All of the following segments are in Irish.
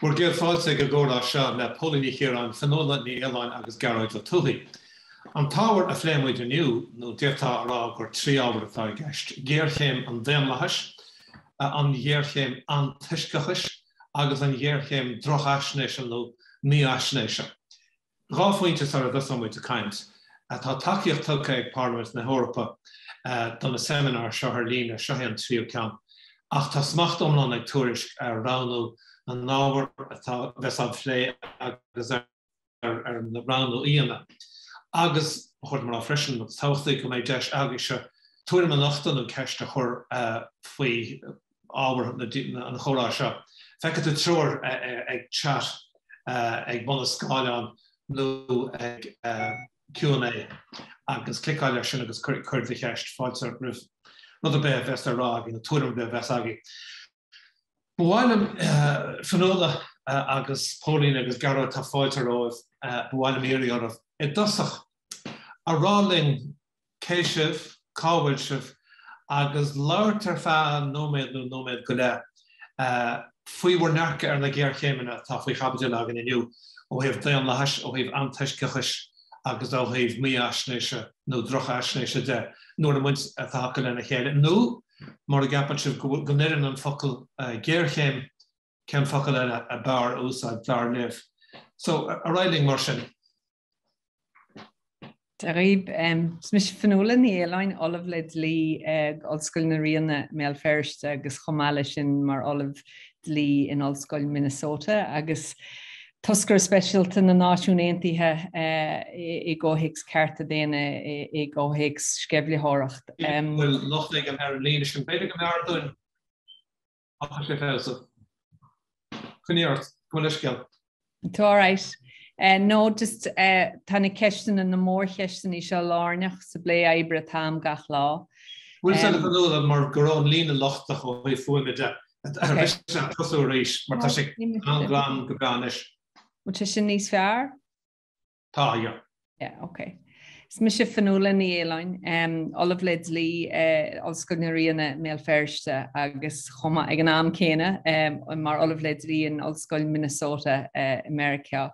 Bhur gcéad fáilte ag an gcomhrá seo le Póilín Ní Chiaráin, Fionnuala Ní Aoláin agus Gearóid Ó Tuathaigh. An t-ábhar a phléann muid inniu, nó d'fhéadfá a rá gur 3 ábhar atá i gceist, géarchéim an daonlathais, an ghéarchéim antoisceachais agus an ghéarchéim drochfhaisnéise nó mífhaisnéise. 2 phointe sara dtosóidh muid ag caint. Tá tacaíocht tugtha ag Parlaimint na hEorpa do na seimineáir seo ar líne, seo é an tríú ceann. Ach tá smacht iomlán ag Tuairisc ar roghnú na n-ábhar atá bheas á phlé agus ar roghnú aíonna. Agus ba chóir dom a rá freisin, rud is tábhachtaí, go mbeidh deis agaibhse tuairim a nochtadh nó ceist a chur faoi ábhar an chomhrá seo. Feicfidh tú treoir ag chat ag bun an scáileáin nó ag Q&A agus cliceáil air sin agus cuir do cheist. Fáilte roimh rud ar bith a bheas le rá agaibh nó tuairim ar bith a bheas agaibh. Ba mhaith liom, Fionnuala agus Póilín agus Gearóid, tá fáilte romhaibh, ba mhaith liom iarraidh oraibh i dtosach a rá linn cé sibh, cá bhfuil sibh agus labhairt ar feadh nóiméad nó nóiméad go leith faoi bhur ndearcadh ar na géarchéimeanna atá faoi chaibidil againn inniu ó thaobh daonlathais, ó thaobh antoisceachais agus ó thaobh mífhaisnéise nó drochfhaisnéise de, nó an mbaint atá acu lena chéile, nó mura gceapann sibh go n-oireann an focal géarchéim, cén focal eile ab fhearr a úsáid, dar libh? So, ar aghaidh linn mar sin. Dia dhaoibh. Is mise Fionnuala Ní Aoláin, Ollamh le Dlí ag Ollscoil na Ríona i mBéal Feirste agus chomh maith leis sin mar Ollamh Dlí in Ollscoil Minnesota agus Toscaire Speisialta na Náisiún Aontaithe i gcomhthéacs cearta daonna i gcomhthéacs sceimhlitheoireacht. Bhfuil locht éigin ar an líne sin? B'fhéidir go mb'fhearr dúinn Tá sé feabhsaithe. Coinnigh ort, gabh mo leithscéal. Tá alright. No, just tá na ceisteanna, na mórcheisteanna seo lárnach sa bplé oibre atá agam gach lá. Bhfuil sé le Fionnuala mar go raibh an líne lochtach ó thaobh fuaime de. Ar mhiste leat tosú arís mar tá sé an-ghlan go breá anois. Bhfuil sé sin níos fearr? Tá, yeah. Yeah, ok. Is mise Fionnuala Ní Aoláin, Ollamh le Dlí, Ollscoil na Ríona i mBéal Feirste agus chomh maith ag an am céanna mar Ollamh le Dlí in Ollscoil Minnesota i Meiriceá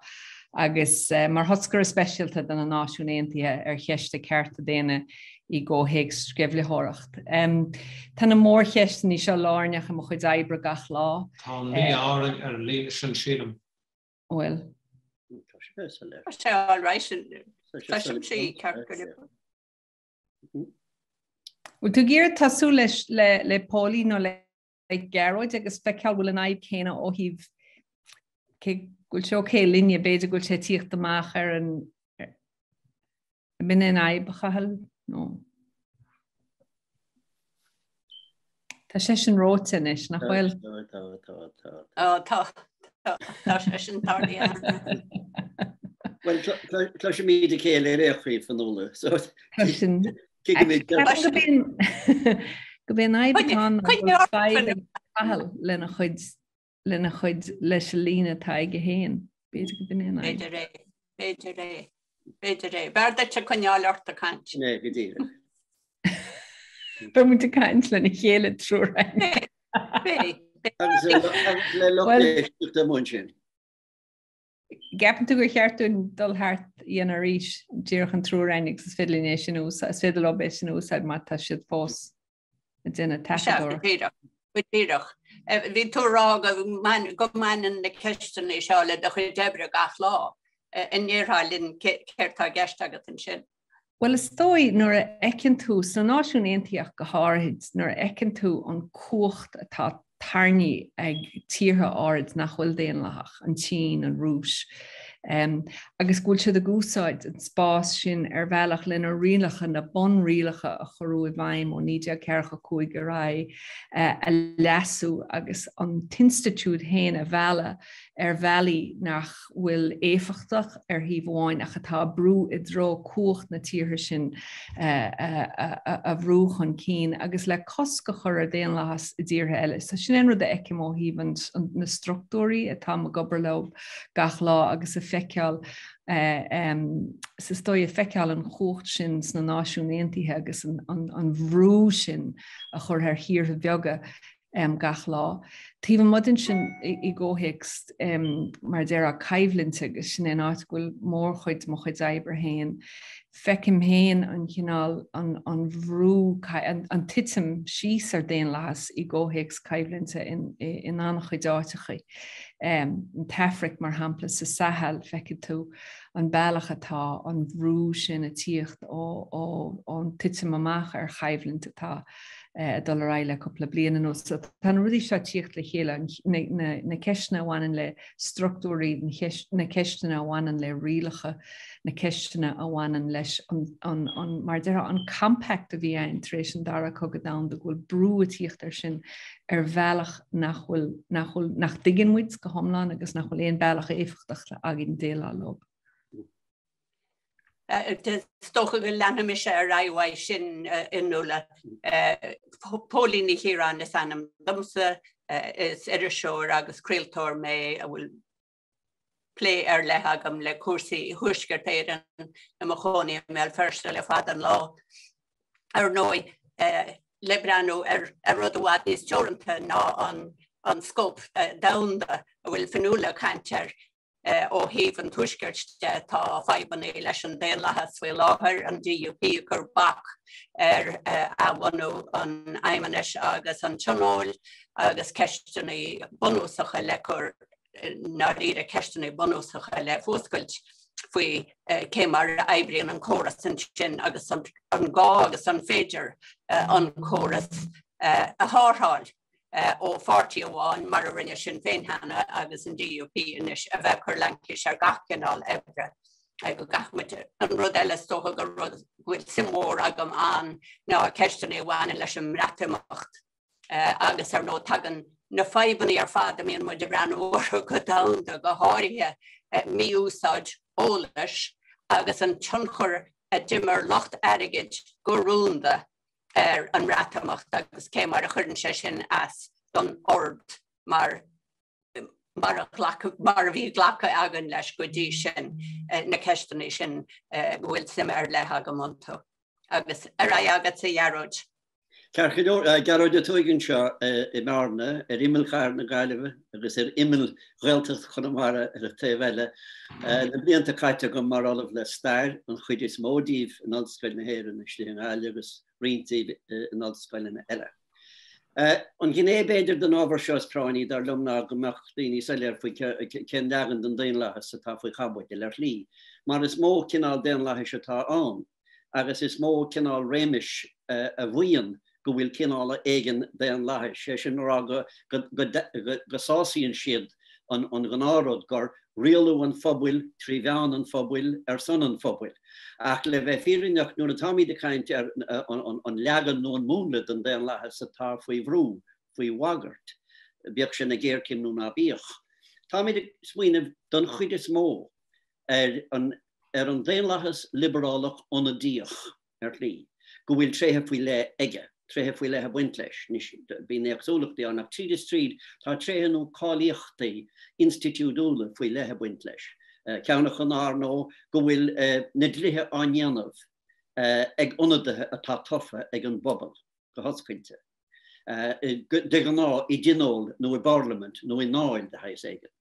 agus mar thoscaire speisialta do na Náisiúin Aontaithe ar cheiste cearta daonna i gcomhthéacs sceimhlitheoireacht. Tá na mórcheisteanna seo lárnach i mo chuid oibre gach lá. Tá an mí-ádh orainn ar an líne sin, sílim. Bhfuil. Tá sé all right. Cloisimse í ceart go leor. Bhfuil tú ag iarraidh tosú leis le le Póilín nó le Gearóid agus feiceáil bhfuil an fhadhb céanna ó thaobh cé go bhfuil sé ok linne, b'fhéidir go bhfuil sé ag tíocht amach ar an B'in é an fhadhb, a Chathail, nó? Tá sé sin reoite anois, nach bhfuil? Tá, tá, tá, tá. Ó, tá, tá, tá sé sin tarlaithe. Bhuel, cloisimid a chéile ar aon chaoi, Fionnuala. So, Cloiseann. Tuigimid. Go b'é an fhadhb atá ann ná go bhfuil fadhb ag Cathal lena chuid lena chuid leis an líne atá aige féin. B'fhéidir go b'in é an fhadhb. B'fhéidir é. B'fhéidir é. B'fhéidir é. B'fhearr duit a coinneáil ort ag caint. Né, go díreach. Beidh muid ag caint lena chéile triúr againn. Beidh. Agus le lucht éisteachta amuigh ansin. Ceapann tú gur cheart dúinn dul thart a dhéanamh arís, díreach an triúr againn agus is féidir linn é sin a úsáid, is féidir leo é sin a úsáid má tá siad fós ag déanamh taifeadóireacht. Sea, go díreach, go díreach. Bhí tú ag rá go mbaineann na ceisteanna seo le do chuid oibre gach lá. An ndéarfá linn céard tá i gceist agat ansin? Bhuel, is dóigh nuair a fheiceann tú, sna Náisiúin Aontaithe ach go háirid, nuair a fheiceann tú an cumhacht atá tarraingthe ag tíortha áirid nach bhfuil daonlathach, an tSín, an Rúis, agus go bhfuil siad ag úsáid an spás sin ar bhealach lena rialacha, na bunrialacha a cuireadh i bhfeidhm ó 1945 ar aghaidh, a leasú agus an t-institiúid féin a mhealladh ar bhealaí nach bhfuil éifeachtach ar thaobh amháin ach atá ag brú i dtreo cumhacht na tíortha sin a bhrú chun cinn agus le cosc a chur ar daonlathas i dtíortha eile. So sin é an rud a fheicim ó thaobh na struchtúirí atáim ag obair leo gach lá agus a feiceáil is dóigh a feiceáil an chumhacht sin sna Náisiúin Aontaithe agus an bhrú sin a chur ar thíortha beaga. Gach lá. Taobh amuigh den sin i gcomhthéacs, mar a déarfá, coimhlinte, agus sin é an áit go bhfuil mórchuid mo chuid oibre féin, feicim féin an chineál, an bhrú, an titim síos ar daonlathas i gcomhthéacs coimhlinte in an-chuid áiteachaí. An tAfraic, mar shampla, sa Saiheil, feicfidh tú an bealach atá an bhrú sin ag tíocht ón titim amach ar choimhlint atá ag dul ar aghaidh le cúpla bliain anuas. So tá na rudaí seo ag tíocht le chéile, na ceisteanna a bhaineann le struchtúirí, na ceisteanna a bhaineann le rialacha, na ceisteanna a bhaineann leis an, mar a déarfá, an compact a bhí ann tar éis an Dara Cogadh Domhanda, go bhfuil brú ag tíocht air sin ar bhealach nach bhfuil, nach bhfuil, nach dtuigeann muid go hiomlán agus nach bhfuil aon bealach éifeachtach againn déileáil leo. Is dócha go leanfaidh mise ar aghaidh uaidh sin Fhionnuala. Póilín Ní Chiaráin is ainm domsa, is iriseoir agus craoltóir mé a bhfuil plé ar leith agam le cúrsaí Thuaisceart Éireann, i mo chónaí i mBéal Feirste le fada an lá. Ar ndóigh, le breathnú ar rud i bhfad níos teoranta ná an scóip domhanda a bhfuil Fionnuala ag caint air, Ó thaobh an Tuaiscirt de, tá fadhbanna leis an daonlathas faoi láthair, an DUP ag cur bac ar athbhunú an Fheidhmeannais agus an Tionóil agus ceisteanna bunúsacha le cur, i ndáiríre ceisteanna bunúsacha le fuascailt faoi cé mar a oibríonn an córas ansin agus an gá agus an féidir an córas a tharrtháil. ó pháirtí amháin, mar a rinne Sinn Féin cheana agus an DUP anois, a bheith ag cur laincis ar gach cineál oibre go gcaithfidh muid. An rud eile is dócha go bhfuil suim mhór agam ann ná ceisteanna a bhaineann leis an mBreatimeacht agus ar ndóigh tagann na fadhbanna ar fad a mbíonn muid ag breathnú orthu go domhanda, go háirithe mí-úsáid eolais agus an tionchar a d'imir lucht airgid go rúnda ar an mBreatimeacht agus cé mar a chuireann sé sin as don ord mar mar a ghlac mar a bhí glactha againn leis go dtí sin, na ceisteanna sin go bhfuil suim ar leith agam iontu. Agus ar aghaidh agatsa, a Ghearóid. Ceart go leor, Gearóid Ó Tuathaigh anseo i mBearna, ar imeall chathair na Gaillimhe agus ar imeall Ghaeltacht Chonamara ar an taobh eile. Na blianta caite agam mar ollamh le stair, an chuid is mó díobh in Ollscoil na hÉireann istigh i nGaillimh agus roinnt díobh in ollscoileanna eile. An ghné b'fhéidir den ábhar seo is práinní, dar liom, ná go mbeadh daoine soiléir faoi cén leagan den daonlathas atá faoi chaibidil, ar shlí, mar is mó cineál daonlathais atá ann. agus is mó cineál réimis a mhaíonn go bhfuil cineál éigin daonlathais, sé sin a rá go sásaíonn siad an gnáthrud gur rialú an phobail trí mheán an phobail ar son an phobail. Ach le bheith fírinneach, nuair atáimid ag caint ar an leagan nó an múnla den daonlathas atá faoi bhrú, faoi bhagairt, bíodh sé ina ghéarchéim nó ná bíodh, táimid ag smaoineamh don chuid is mó ar an ar an daonlathas liobrálach ionadaíoch, ar shlí, go bhfuil tréithe faoi leith aige, tréithe faoi leith ag baint leis. Anois, bíonn éagsúlachtaí ann, ach tríd is tríd, tá tréithe nó cáilíochtaí institiúidiúla faoi leith ag baint leis. Ceann acu ná, ar ndóigh, go bhfuil na dlíthe á ndéanamh ag ionadaithe atá tofa ag an bpobal, go hoscailte, de ghnáth i dtionól nó i bparlaimint nó i ndáil de shaghas éigin.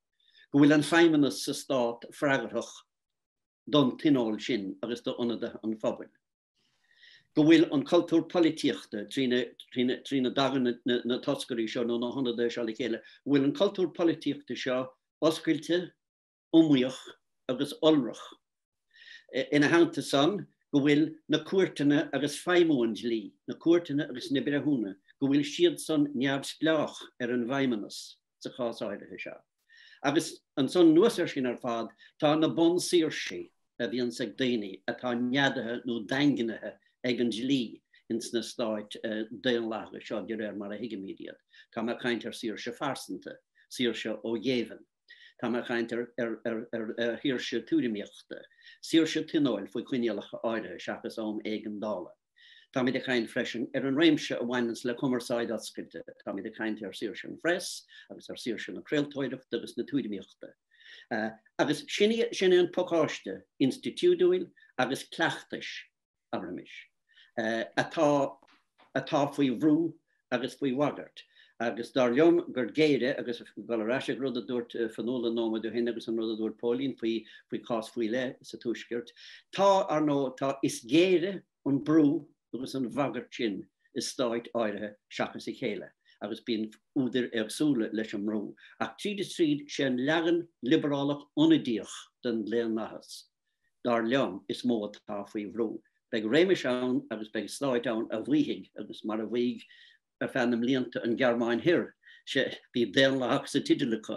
go bhfuil an feidhmeannas sa stát freagarthach don tionól sin agus d'ionadaithe an phobail, go bhfuil an cultúr polaitíochta trína dtagann na toscairí seo nó na hionadaithe seo le chéile, go bhfuil an cultúr polaitíochta seo oscailte, iomaíoch agus iolrach. Ina theannta san, go bhfuil na cúirteanna agus feidhmiú an dlí, na cúirteanna agus na breithiúna, go bhfuil siad san neamhspleách ar an bhfeidhmeannas. sa chás áirithe seo. Agus ansan, anuas air sin ar fad, tá na bunsaoirsí a bhíonns ag daoine atá neadaithe nó daingnithe ag an dlí ins na stáit daonlathacha seo, de réir mar a thuigimid iad. Tá mé ag caint ar saoirse phearsanta, saoirse ó ghéibheann. Tá mé ag caint ar shaoirse tuairimíochta, saoirse tionóil faoi choinníollacha áirithe seachas am éigeandála. Táimid ag caint freisin ar an réimse a bhaineanns le cumarsáid oscailte. Táimid ag caint ar saoirse an phreas agus ar saoirse na craoltóireachta agus na tuairimíochta. Agus sin é an pacáiste institiúidiúil agus cleachtais, abraimis, atá atá faoi bhrú agus faoi bhagairt. Agus dar liom gur géire, agus dul ar ais ag rud a dúirt Fionnuala nóiméad ó shin agus an rud a dúirt Póilín faoi faoi chás faoi leith sa Tuaisceart, tá, ar ndóigh, tá, is géire an brú agus an bhagairt sin i stáit áirithe seachas a chéile, agus bíonn údair éagsúla leis an mbrú. Ach tríd is tríd, sé an leagan liobrálach ionadaíoch den daonlathas, dar liom, is mó atá faoi bhrú. Beidh réimis ann agus beidh stáit ann a mhaífidh, agus mar a mhaígh ar feadh na mblianta an Ghearmáin Thoir, sea, bhí daonlathach sa teideal acu,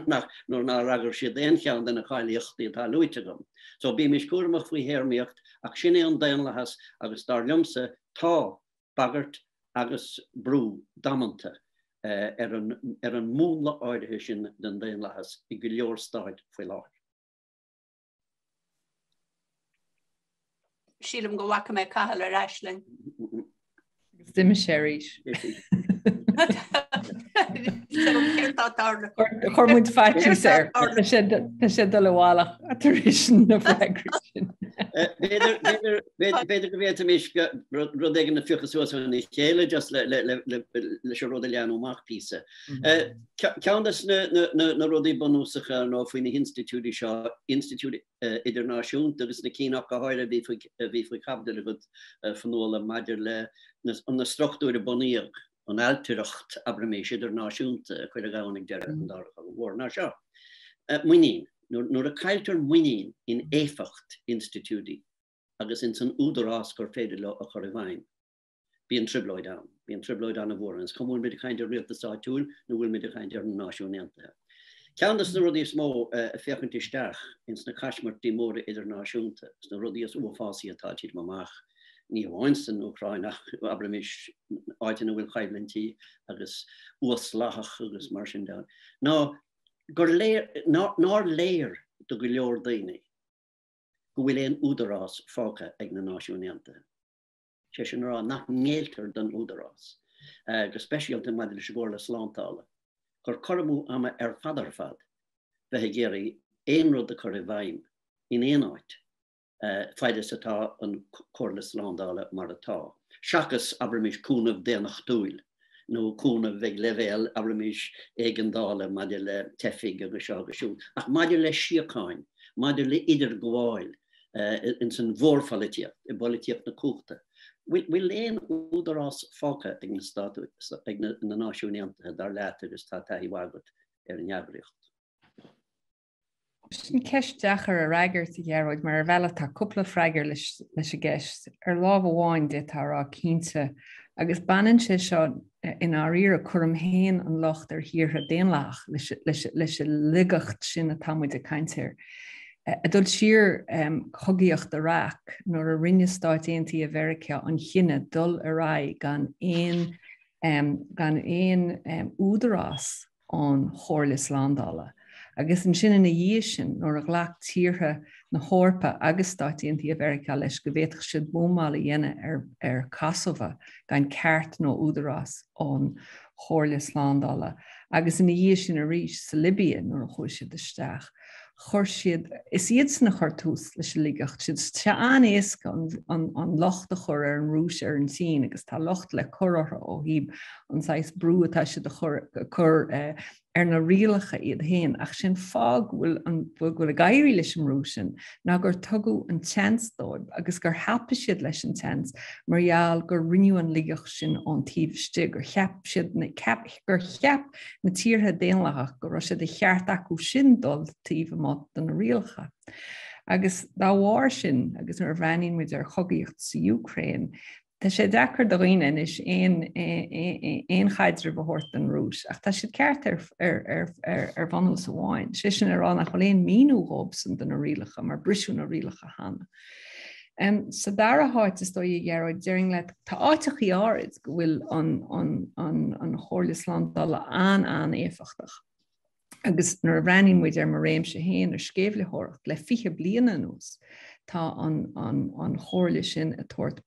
nach, nuair nár fhreagair siad aon cheann de na cáilíochtaí atá luaite agam. So, bímis cúramach faoi théarmaíocht, ach sin é an daonlathas agus dar liomsa, tá bagairt agus brú damanta ar an, ar an múnla áirithe sin den daonlathas i go leor stáit faoi láthair. Sílim go bhfaca mé Cathal ar ais linn. Agus d'imigh sé arís. Chuir muid faitíos air. Tá sé dul abhaile tar éis na bhfreagraí sin. B'fhéidir go bhféadfaimis rud éigin a phiocadh suas óna chéile just leis an rud a leathnú amach píosa. Ceann de na rudaí bunúsacha ar ndóigh faoi na hinstitiúidí seo, institiúidí idirnáisiúnta agus na cinn ach go háirithe a bhí faoi chaibidil agat, Fionnuala, maidir le na struchtúir a bunaíodh, an ailtireacht, abraimis, idirnáisiúnta a cuireadh ann ag deireadh an Dara Cogadh Mór, ná seo, muinín. Nuair a cailltear muinín in éifeacht institiúidí agus ins an údarás gur féidir leo a chur i bhfeidhm, Bíonn trioblóid ann. Bíonn trioblóid an-mhór ann. Is cuma an bhfuil muid ag caint ar rialtas áitiúil nó bhfuil muid ag caint ar na Náisiúin Aontaithe. Ceann de na rudaí is mó ag féachaint isteach ins na caismirtí móra idirnáisiúnta, sna rudaí is uafásaí atá ag titim amach, ní hamháin san Úcráin ach, abraimis, áit ina bhfuil coimhlintí agus uaslathach agus mar sin de, ná gur léir, nár léir do go leor daoine go bhfuil aon údarás fágtha ag na Náisiúin Aontaithe. sé sin a rá nach ngéilltear don údarás, go speisialta maidir leis an gComhairle Slándála, gur cur amú ama ar fad ar fad bheith ag iarraidh aon rud a chur i bhfeidhm in aon áit fad is atá an Chomhairle Slándála mar atá, seachas, abraimis, cúnamh daonnachtúil nó cúnamh ag leibhéal, abraimis, éigeandála maidir le teifigh agus seo agus siúd. Ach maidir le síocháin, maidir le idirghabháil ins an mhórpholaitíocht, i bpolaitíocht na cumhachta, bhfuil aon údarás fágtha ag na Stáit, ag na Náisiúin Aontaithe, dar leat, agus tá taithí mhaith agat ar an eagraíocht? Sin ceist deacair a fhreagairt, a Ghearóid, mar ar bhealach tá cúpla freagra leis an gceist. Ar lámh amháin d'fhéadfá a rá cinnte, agus baineann sé seo i ndáiríre, cuirim féin an locht ar thíortha daonlathach leis an laigeacht sin atá muid ag caint air. Ag dul siar cogaíocht Iraq, nuair a rinne Stáit Aontaithe Mheiriceá an chinneadh dul ar aghaidh gan aon gan aon údarás ón Chomhairle Slándála. Agus ansin ina dhiaidh sin, nuair a ghlac tíortha na hEorpa agus Stáit Aontaithe Mheiriceá leis go bhféadfadh siad buamáil a dhéanamh ar Kosovo gan ceart nó údarás ón Chomhairle Slándála, agus ina dhiaidh sin arís sa Libia nuair a chuaigh siad isteach, chuir siad, is iadsan a chuir tús leis an laigeacht sin. Tá sé an-éasca an locht a chur ar an Rúis, ar an tSín, agus tá locht le cur orthu ó thaobh an saghas brú atá siad a chur cur ar na rialacha iad féin, ach sé'n fáth go bhfuil an go bhfuil ag éirí leis an mbrú sin ná gur tugadh an tseans dóibh agus gur thapaigh siad leis an tseans mar gheall gur rinneadh an laigeacht sin ón taobh istigh, gur cheap siad na gur cheap na tíortha daonlathach go raibh sé de cheart acu sin dul taobh amuigh de na rialacha. Agus dá bharr sin, agus nuair a bhreathnaíonn muid ar chogaíocht sa Úcráin, tá sé deacair do dhaoine anois aon aon chaidreamh a thabhairt don Rúis, ach tá siad ceart ar ar ar ar ar bhunús amháin, sé sin a rá nach bhfuil aon míniú dhóibhsan do na rialacha mar briseadh na rialacha cheana. Sa dara háit, is dóigh, a Ghearóid, déarfainn leat, tá áiteachaí áirid go bhfuil an Chomhairle Slándála an-an-éifeachtach. Agus nuair a bhreathnaíonn muid ar mo réimse féin, ar sceimhlitheoireacht, le 20 bliain anuas, tá an Chomhairle sin ag tabhairt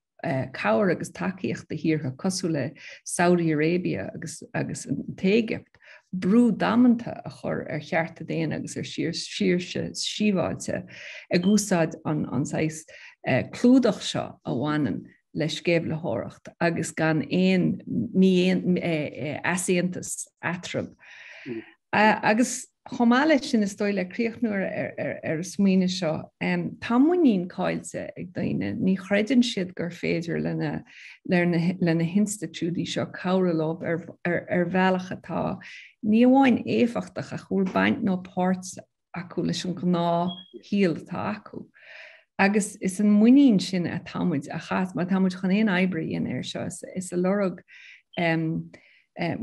cabhair agus tacaíocht do thíortha cosúil le Saudi Arabia agus agus an tÉigipt, brú damanta a chur ar chearta daonna agus ar shaoirse sibhialta ag úsáid an saghas clúdach seo a bhaineann. le sceimhlitheoireacht agus gan aon mí easaontas eatarthu. Agus chomh maith leis sin, is dóigh le críochnú ar an smaoineamh seo, tá muinín caillte ag daoine. Ní chreideann siad gur féidir lena lena hinstitiúidí seo cabhrú leo ar bhealach atá ní amháin éifeachtach ach a bhfuil baint nó páirt acu leis an ngnáthshaol atá acu. Agus is an muinín sin atá muid a chaith, má tá muid chun aon oibre a dhéanamh air seo, is ag lorg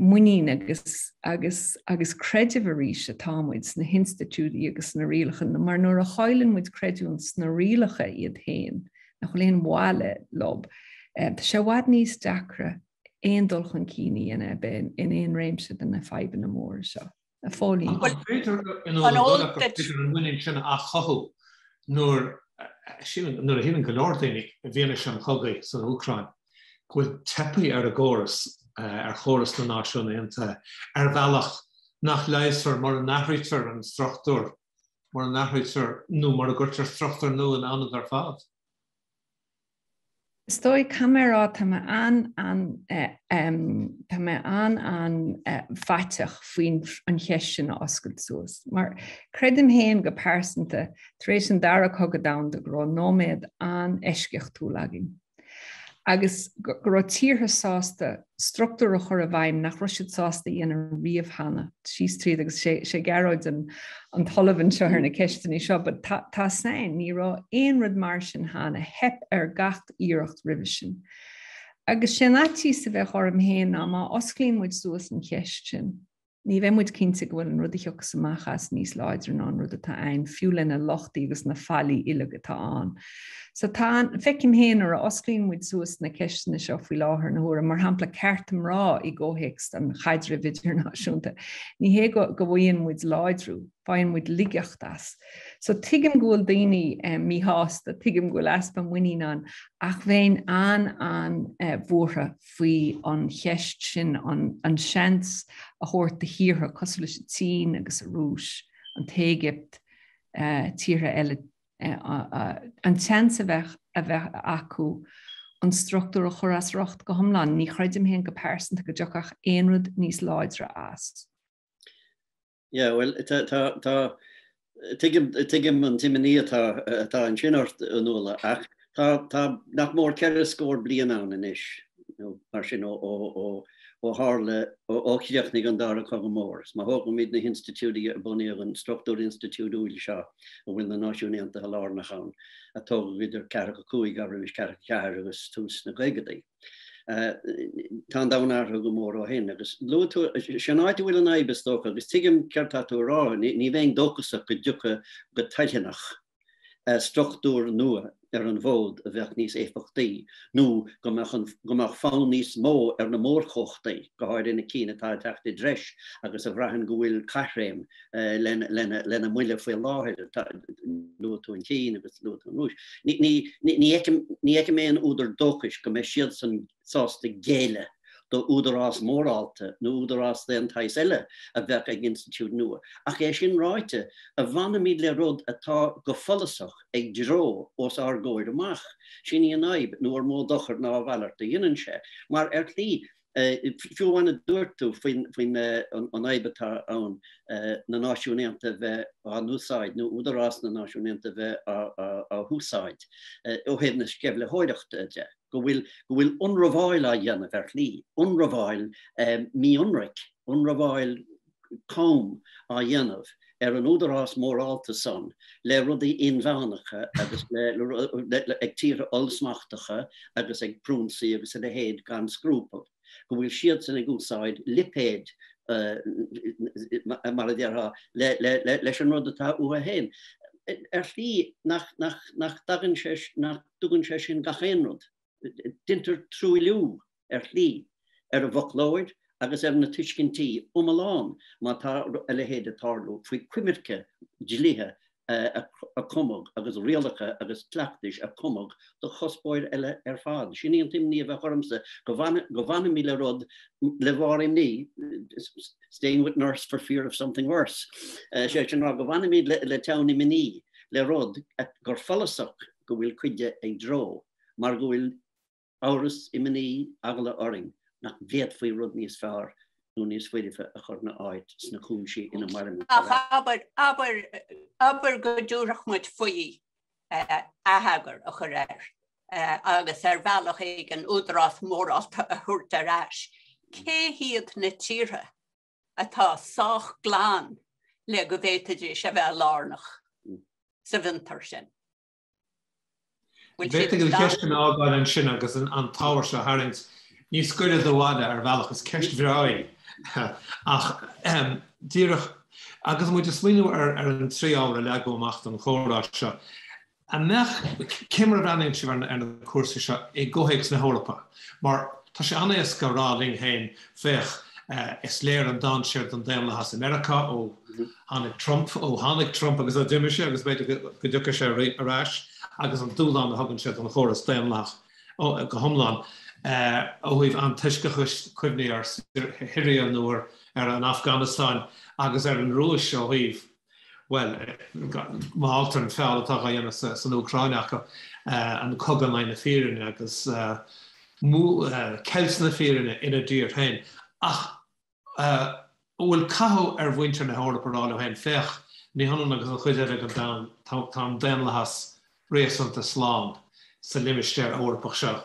muinín agus agus agus creideamh arís atá muid sna hinstitiúidí agus sna rialacha, mar nuair a chailleann muid creidiúint sna rialacha iad féin, nach bhfuil aon mhaith leo, tá sé i bhfad níos deacra aon dul chun cinn a dhéanamh ar bith in aon réimse de na fadhbanna móra seo. A Phóilín. An féidir an muinín sin a athchothú nuair a shíleann go leor daoine i bhfianaise an chogaidh san Úcráin go bhfuil teipthe ar an gcóras, ar chóras na Náisiún Aontaithe, ar bhealach nach leigheasfar mura n-athraítear an struchtúr, mura n-athraítear nó mura gcuirtear struchtúr nua ina ionad ar fad? Is dóigh, caithfidh mé a rá, tá mé an, tá mé an-an-fhaiteach faoin an cheist sin a oscailt suas. Mar creidim féin go pearsanta, tar éis an Dara Cogadh Domhanda, go raibh nóiméad an-eisceachtúil againn. Agus go raibh tíortha sásta struchtúr a chur i bhfeidhm nach raibh siad sásta a dhéanamh riamh cheana, síos tríd agus sé Gearóid an t-ollamh anseo ar na ceisteanna seo, but tá tá san, ní raibh aon rud mar sin cheana, theip ar gach iarracht roimhe sin. Agus sé an fhaitíos a bheadh orm féin ná má osclaíonn muid suas an cheist sin, Ní bheidh muid cinnte go bhfuil an rud a thiocfas amach as níos láidre ná an rud atá ann, fiú lena lochtaí agus na faillí uilig atá ann. So tá an, feicim féin nuair a osclaíonn muid suas na ceisteanna seo faoi láthair na huaire, mar shampla cearta mná i gcomhthéacs an chaidrimh idirnáisiúnta, ní hé go go bhfaigheann muid láidriú, faigheann muid laigeacht as. So tuigim go bhfuil daoine míshásta, tuigim go bhfuil easpa muinín ann, ach bheinn an-an-bhuartha faoi an cheist sin, an seans a thabhairt do thíortha cosúil leis an tSín agus an Rúis, an tÉigipt, tíortha eile, an seans a bheith a bheith acu an struchtúr a chur as riocht go hiomlán. Ní chreidim féin go pearsanta go dtiocfadh aon rud níos láidre as. Yeah, bhuel, tá, tá, tá, tuigim, tuigim an t-imní atá, atá ansin ort, a Fhionnuala, ach tá, tá nach mór ceithre scór bliain ann anois, nó mar sin, ó, ó, ó, ó tharla, ó, ó chríochnaigh an Dara Cogadh Mór. Is má thógaimid na hinstitiúidí a bunaíodh, an struchtúr institiúidiúil seo a bhfuil na Náisiúin Aontaithe lárnach ann, a tógadh idir ceathracha cúig, abraimis ceathracha ceathair agus tús na gcaogadaí. Tá an domhan athraithe go mór ó shin agus luaigh tú, sé an áit a bhfuil an fhadhb is dócha agus tuigim céard tá tú a rá, ní bheinn dóchasach go dtiocfadh go toiltheanach struchtúr nua ar an bhfód a bheadh níos éifeachtaí nó go mbeadh an, go mbeadh fonn níos mó ar na mórchumhachtaí, go háirithe na cinn atá ag teacht i dtreis agus a bhraitheann go bhfuil caithréim lena mbuille faoi láthair. Luaigh tú an tSín agus luaigh tú an Rúis. Ní fheicim aon údar dóchais go mbeidh siadsan sásta géilleadh do údarás mórálta nó údarás d'aon tsaghas eile a bheadh ag institiúid nua. Ach é sin ráite, a bhfanfaimid le rud atá go follasach ag dreo os ár gcomhair amach, sin í an fhadhb, nó ar mó dochar ná a mhalairt a dhéanann sé. Mar ar shlí, Fiú amháin a dúirt tú faoin an fhadhb atá ann na Náisiúin Aontaithe a bheith á n-úsáid nó údarás na Náisiún Aontaithe a bheith á húsáid ó thaobh na sceimhlitheoireachta de, go bhfuil go bhfuil ionramháil á dhéanamh ar shlí, ionramháil mí-ionraic, ionramháil cam á dhéanamh ar an údarás mórálta san le rudaí inmheánacha agus le ag tíortha ollsmachtacha agus ag priúnsaí agus a leithéid gan scrupall, go bhfuil siadsan ag úsáid lipéid mar a déarfá leis an rud atá uathu féin. Ar shlí nach dtagann sé, nach dtugann sé sin gach aon rud. Deintear truailliú ar shlí, ar an bhfoclóir agus ar na tuiscintí iomlán má tá a leithéid ag tarlú, faoi choimirce dlíthe a cumadh agus rialacha agus cleachtais a cumadh do chuspóir eile ar fad. Sin í an t-imní a bheadh ormsa, go bhfanfaimid le rud le bharr imní, staying with nurse for fear of something worse, sé sin rá go bhfanfaimid le teann imní le rud gur follasach go bhfuil cuid de ag dreo mar go bhfuil. Amhras, imní, eagla orainn nach bhféadfaí rud níos fearr nó níos foirfe a chur ina áit sna cúinsí ina mairimid. Ach abair, abair, abair go dtabharfadh muid faoi atheagar a chur air agus ar bhealach éigin údarás mórálta a thabhairt ar ais. Cé hiad na tíortha atá sách glan le go bhféadfaidís a bheith lárnach sa bhfiontar sin? B'fhéidir an cheist sin a fhágáil ansin agus an t-ábhar seo a tharraingt níos gaire do bhaile ar bhealach. Is ceist bhreá í. Ach díreach agus muid ag smaoineamh ar an trí ábhar a leagadh amach don chomhrá seo, an mbeadh, cé mar a bhreathnaíonn sibh ar na cúrsaí seo i gcomhthéacs na hEorpa? Mar tá sé an-éasca a rá linn féin, féach, is léir an dainséar don daonlathas i Meiriceá ó tháinig Trump, ó tháinig Trump agus ó d'imigh sé agus b'fhéidir go dtiocfaidh sé ar ais agus an dúshlán a thugann sé don chóras daonlathach go hiomlán ó thaobh antoisceachais, cuimhnigh ar Shiria nó ar an Afganastáin agus ar an Rúis ó thaobh, bhuel, má fhágtar an feall atá á dhéanamh san Úcráin acu, an cogadh in aghaidh na fírinne agus ceilt na fírinne ina dtír féin. Ach An bhfuil cathú ar mhuintir na hEorpa a rá leo féin, féach, ní hionann agus an chuid eile den domhan, tá an daonlathas réasúnta slán sa limistéar Eorpach seo?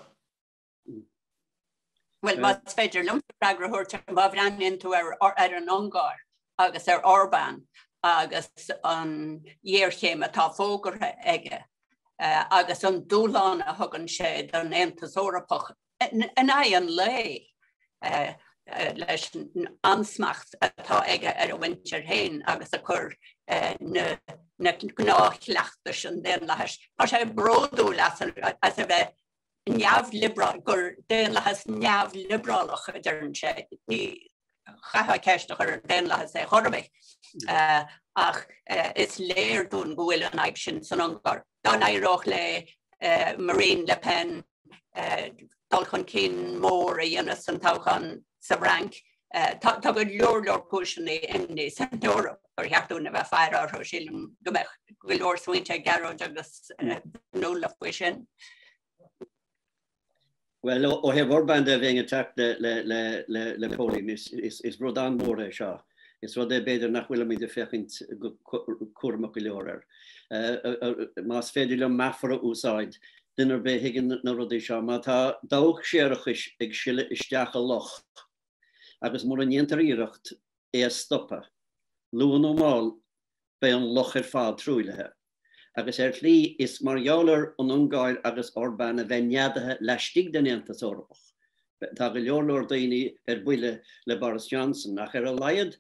Bhuel, más féidir liomsa freagra a thabhairt, má bhreathnaíonn tú ar an Ungáir agus ar Orbán agus an ghéarchéim atá fógartha aige agus an dúshlán a thugann sé don Aontas Eorpach, in aghaidh an lae leis an ansmacht atá aige ar a mhuintir féin agus ag cur na gnáthchleachtais an daonlathais. Tá sé bródúil as a bheith neamhliobrál, gur daonlathas neamhliobrálach a deireann sé. Ní chaithfeá ceist a chur ar daonlathas é chor ar bith ach is léir dúinn go bhfuil an fhadhb sin san Ungáir. Dá n-éireodh le Marine Le Pen dul chun cinn mór a dhéanamh san toghchán sa bhFrainc. Tá go leor leor cúiseanna imní san Eoraip gur cheart dúinn a bheith ag faire orthu. Sílim go mbeadh go leor smaointe ag Gearóid agus Fionnuala faoi sin. Bhuel, ó thaobh Orbán de, bheinn ag teacht le Póilín. Is rud an-mhór é seo. Is rud é b'fhéidir nach bhfuilimid ag féachaint go cúramach go leor air. Más féidir liom meafar a úsáid, duine ar bith a thuigeann na rudaí seo, má tá dabhach séarachais ag sileadh isteach i loch agus mura ndéantar iarracht é a stopadh, luath nó mall beidh an loch ar fad truaillithe. Agus ar shlí, is mar gheall ar an Ungáir agus Orbán a bheith neadaithe laistigh den Aontas Eorpach, tá go leor leor daoine ar buile le Boris Johnson, ach ar a laghad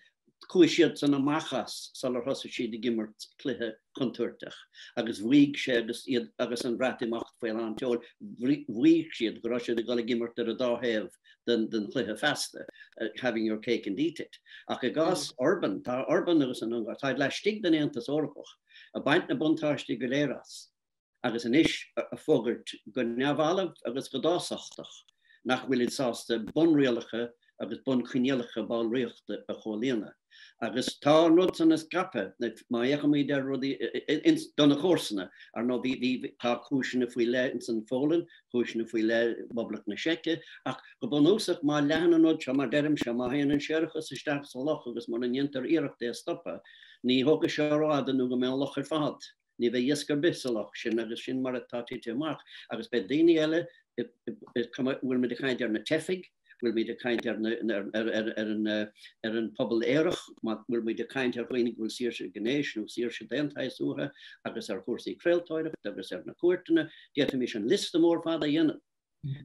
chuaigh siadsan amach as sular thosaigh siad ag imirt cluiche contúirteach. Agus mhaígh sé agus iad agus an Bhreatimeacht faoi lán tseoil, mhaígh siad go raibh siad ag dul ag imirt ar an dá thaobh den chluiche feasta, having your cake and eat it. Ach i gcás Orban, tá Orban agus an Ungáir, táid laistigh den Aontas Eorpach, ag baint na buntáistí go léir as, agus anois ag fógairt go neamhbhalbh agus go dásachtach nach bhfuilid sásta bunrialacha agus bunchoinníollacha ballraíochta a chomhlíonadh. Agus tá an rud san ag scaipeadh, má fhéachaimid ar rudaí do na comharsana, ar ndóigh bhí, tá cúiseanna faoi leith ins an Pholainn, cúiseanna faoi leith i bPoblacht na Seice, ach go bunúsach má leathann an rud seo, mar deirimse, má théann an séarachas isteach sa loch agus mura ndéantar iarracht é a stopadh, Ní thógfaidh sé rófhada nó go mbeidh an loch ar fad, ní bheidh iasc ar bith sa loch sin agus sin mar atá tite amach. Agus beidh daoine eile, is cuma an bhfuil muid ag caint ar na teifigh, bhfuil muid ag caint ar ar an pobal aerach, má bhfuil muid ag caint ar dhaoine go bhfuil saoirse gnéis nó saoirse d'aon tsaghas uathu agus ar chúrsaí craoltóireachta agus ar na cúirteanna, d'fhéadfaimis an liosta mór fada a dhéanamh.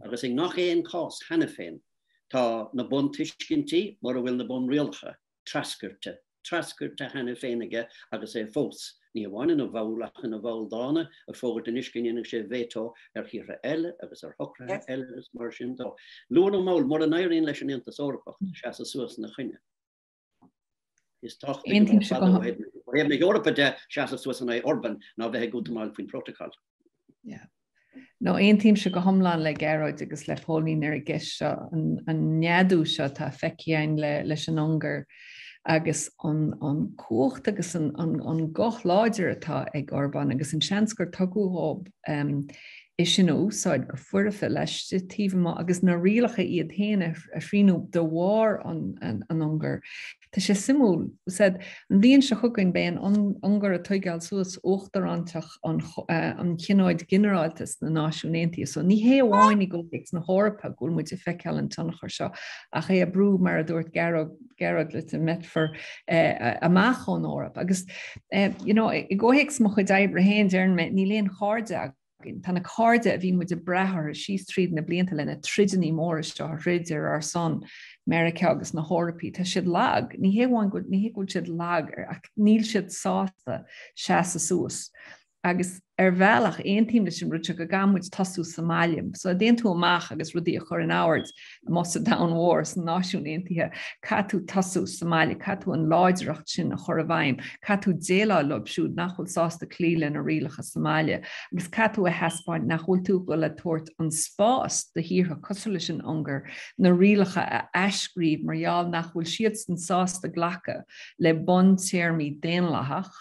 Agus i ngach aon chás cheana féin tá na buntuiscintí, mura bhfuil na bunrialacha, treascairte, treascairte cheana féin aige agus é fós, ní hamháin ina bhall ach ina bhall dána, ag fógairt anois go ndéanfaidh sé veto ar thíortha eile agus ar shocruithe eile agus mar sin dó. Luath nó mall, mura n-éiríonn leis an Aontas Eorpach seasamh suas ina choinne, is tábhachtaí go fada ó thaobh na hEorpa de seasamh suas in aghaidh Orban ná bheith ag útamáil faoin Protocol. Yeah. No, aontaímse go hiomlán le Gearóid agus le Póilín ar an gceist seo, an neadú seo atá feicthe againn leis an Ungáir agus an cumhacht agus an guth láidir atá ag Orbán agus an seans gur tugadh dhób. É sin a úsáid go foirfe laistigh taobh amuigh agus na rialacha iad féin a shrianú de bharr an Ungáir. Tá sé suimiúil, said, an bhliain seo chugainn beidh an Ungáir ag tóigeáil suas uachtarántacht an Thionóid Ghinearálta sna Náisiúin Aontaithe. So ní hé amháin i gcomhthéacs na hEorpa go bhfuil muid ag feiceáil an tionchar seo ach é ag brú mar a dúirt Gearóid Gearóid leis an mbeifear amach ón Eoraip. Agus you know, i gcomhthéacs mo chuid oibre féin deireann mé níl aon chairde againn. Tá na cairde a bhí muid ag brath orthu síos tríd na blianta le na troideanna móra seo a throid ar ár son, Meiriceá agus na hEorpaigh, tá siad lag. Ní hé amháin go ní hé go bhfuil siad lag ach níl siad sásta seasamh suas. Agus ar bhealach, aontaím leis an rud seo go gcaithfidh muid tosú sa mbaile. So a dtéann tú amach agus rudaí a chur in ord amuigh sa domhan mhór, sna Náisiúin Aontaithe, caithfidh tú tosú sa mbaile, caithfidh tú an láidreacht sin a chur i bhfeidhm, caithfidh tú déileáil leo siúd nach bhfuil sásta cloí le na rialacha sa mbaile, agus caithfidh tú a thaispeáint nach bhfuil tú ag dul a tabhairt an spás do thíortha cosúil leis an Ungáir na rialacha a athscríobh mar gheall nach bhfuil siadsan sásta glacadh le buntéarmaí daonlathach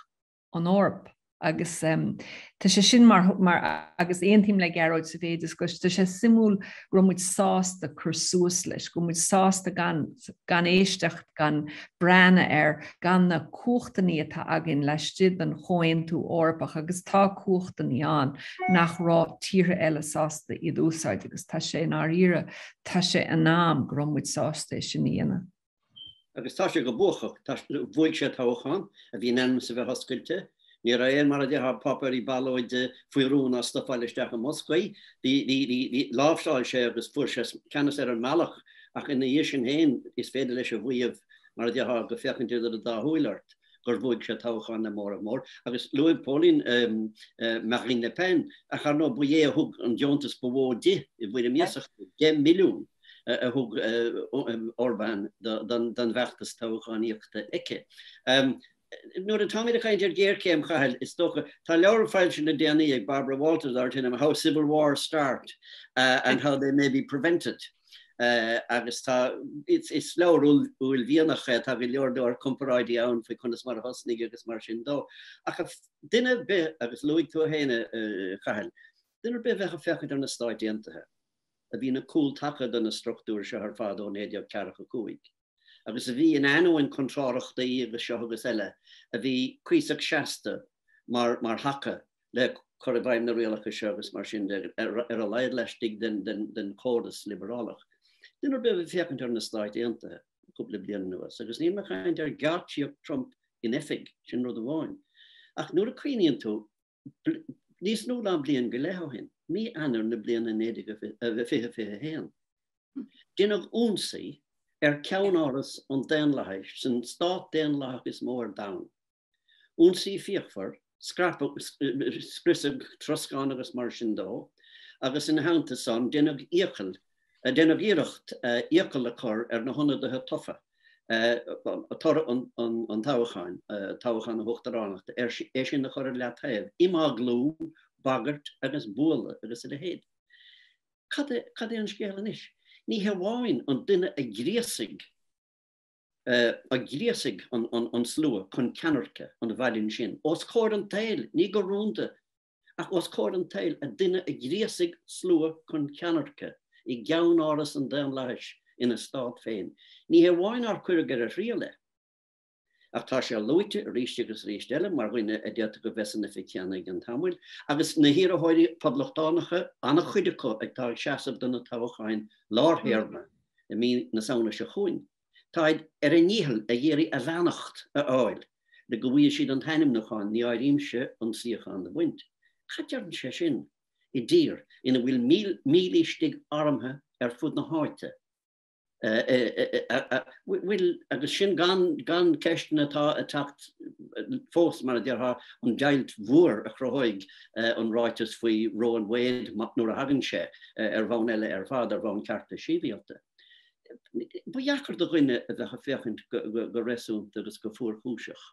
an Eoraip. Agus tá sé sin mar, mar, agus aontaím le Gearóid sa mhéid is go, tá sé suimiúil go raibh muid sásta cur suas leis, go raibh muid sásta gan, gan éisteacht, gan breathnú air, gan na cumhachtanna atá againn laistigh den Chomhaontú Eorpach, agus tá cumhachtanna ann nach raibh tíortha eile sásta iad a úsáid agus tá sé i ndáiríre, tá sé in am go raibh muid sásta é sin a dhéanamh. Agus tá sé go buacach. Bhuaigh sé toghchán a bhí in ainm is a bheith oscailte. Ní raibh aon, mar a déarfá, páipéirí ballóide faoi rún á stufáil isteach i mboscaí. Bhí, bhí, bhí, bhí, láimhseáil sé agus fuair sé ceannas ar an mbealach ach ina dhiaidh sin féin is féidir leis a mhaíomh, mar a déarfá, go féachaint idir an dá shúil ort, gur bhuaigh sé toghchán le móramh mór. Agus luaigh Póilín Marine Le Pen ach ar ndóigh ba é a thug an deontas ba mhó di i bhfoirm iasachta, 10 milliún. a thug Orbán don bhfeachtas toghchánaíochta aici. Nuair atáimid ag caint ar ghéarchéim, Chathail, is dócha, tá leabhar foilsithe le déanaí ag Barbara Walters dar teideal How Civil Wars Start and How They May Be Prevented agus tá, is leabhar uaillmhianach é, tá go leor leor comparáidí ann faoi conas mar a thosnaigh agus mar sin dó. Ach duine ar bith, agus luaigh tú féin a Chathail, duine ar bith a bheadh ag féachaint ar na Stáit Aontaithe, a bhí ina cúltaca do na struchtúir seo ar fad ó 1945, agus a bhí, in ainneoin contrárthachtaí agus seo agus eile, a bhí cuíosach seasta mar mar thaca le cur i bhfeidhm na rialacha seo agus mar sin de, ar a laghad laistigh den den chóras liobrálach. Duine ar bith a bhí ag féachaint ar na Stáit Aontaithe cúpla bliain anuas, agus níl mé ag caint ar gheáitsíocht Trump in oifig, sin rud amháin, ach nuair a cuimhníonn tú Níos lú ná bliain go leith ó shin, mí Eanáir na bliana 2021, deineadh ionsaí ar cheannáras an daonlathais san stát daonlathach is mó ar domhan. Ionsaí fíochmhar, scaipeadh, scriosadh troscán agus mar sin dó, agus ina theannta san deineadh iachall Deineadh iarracht iachall a chur ar na hionadaithe tofa, toradh an toghcháin, toghchán na huachtaránachta, é sin a chur ar leataobh, imeaglú, bagairt agus bualadh agus a leithéid. Cad é an scéal anois? Ní hamháin an duine a ghríosaigh a ghríosaigh an slua chun ceannairce an mhaidin sin, os comhair an tsaoil, ní go rúnda, Ach os comhair an tsaoil, an duine a ghríosaigh slua chun ceannairce i gceannáras an daonlathais ina stát féin, ní hé amháin nár cuireadh ar a thriail é, ach tá sé luaite arís agus arís eile mar dhuine a d'fhéadfadh a bheith san oifig chéanna i gcionn tamaill, agus na hiarrthóirí Poblachtánacha, an-chuid acu atá ag seasamh do na toghcháin lárthéarma i mí na Samhna seo chugainn. Táid ar a ndícheall ag iarraidh a bheannacht a fháil le go bhfaighidh siad an t-ainmniúchán, ní áirímse an suíochán a bhaint. Cad deireann sé sin i dtír ina bhfuil mílístigh armtha ar fud na háite, a bhfuil, agus sin gan gan ceisteanna atá ag teacht fós, mar a déarfá, an deighilt mhór a chruthóidh an ráiteas faoi Roe and Wade nuair a thagann sé ar bhonn eile ar fad, ar bhonn cearta sibhialta. Ba dheacair do dhuine a bheadh ag féachaint go réasúnta agus go fuarchúiseach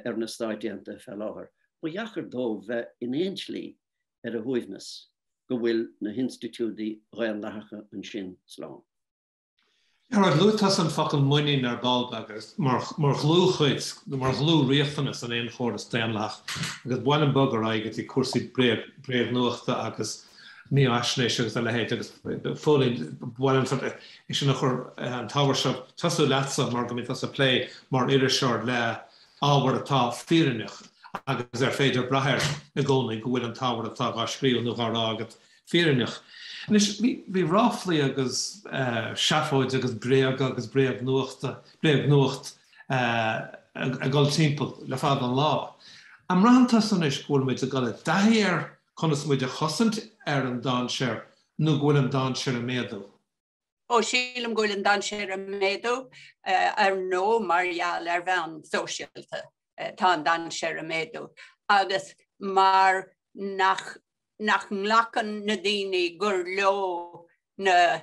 ar na Stáit Aontaithe fé láthair, ba dheacair dó bheith in aon tslí ar a shuaimhneas go bhfuil na hinstitiúidí dhaonlathacha ansin slán. Gearóid, luaigh tusa an focal muinín ar ball beag agus mar dhlúthchuid, nó mar dhlúthriachtanas in aon chóras daonlathach agus ba mhaith liom bogadh ar aghaidh go dtí cúrsaí bréagnuachta agus mífhaisnéise agus a leithéid agus Phóilín, ba mhaith liom é sin a chur, an t-ábhar seo, tosú leatsa mar go mbíonn tusa ag plé mar iriseoir le ábhar atá fírinneach agus ar féidir brath air i gcónaí go bhfuil an t-ábhar atá dhá scríobh nó dhá rá agat fírinneach. Anois, bhí ráflaí agus seafóid agus bréaga agus bréagnuachta, bréagnuacht ag dul timpeall le fada an lá. An mbraitheann tusa anois go bhfuil muid ag dul i dtaithí ar conas muid a chosaint ar an dainséar nó go bhfuil an dainséar ag méadú? Ó, sílim go bhfuil an dainséar ag méadú, ar ndóigh, mar gheall ar mheáin sóisialta. Tá an dainséar ag méadú. Agus mar nach nach nglacann na daoine gur leo na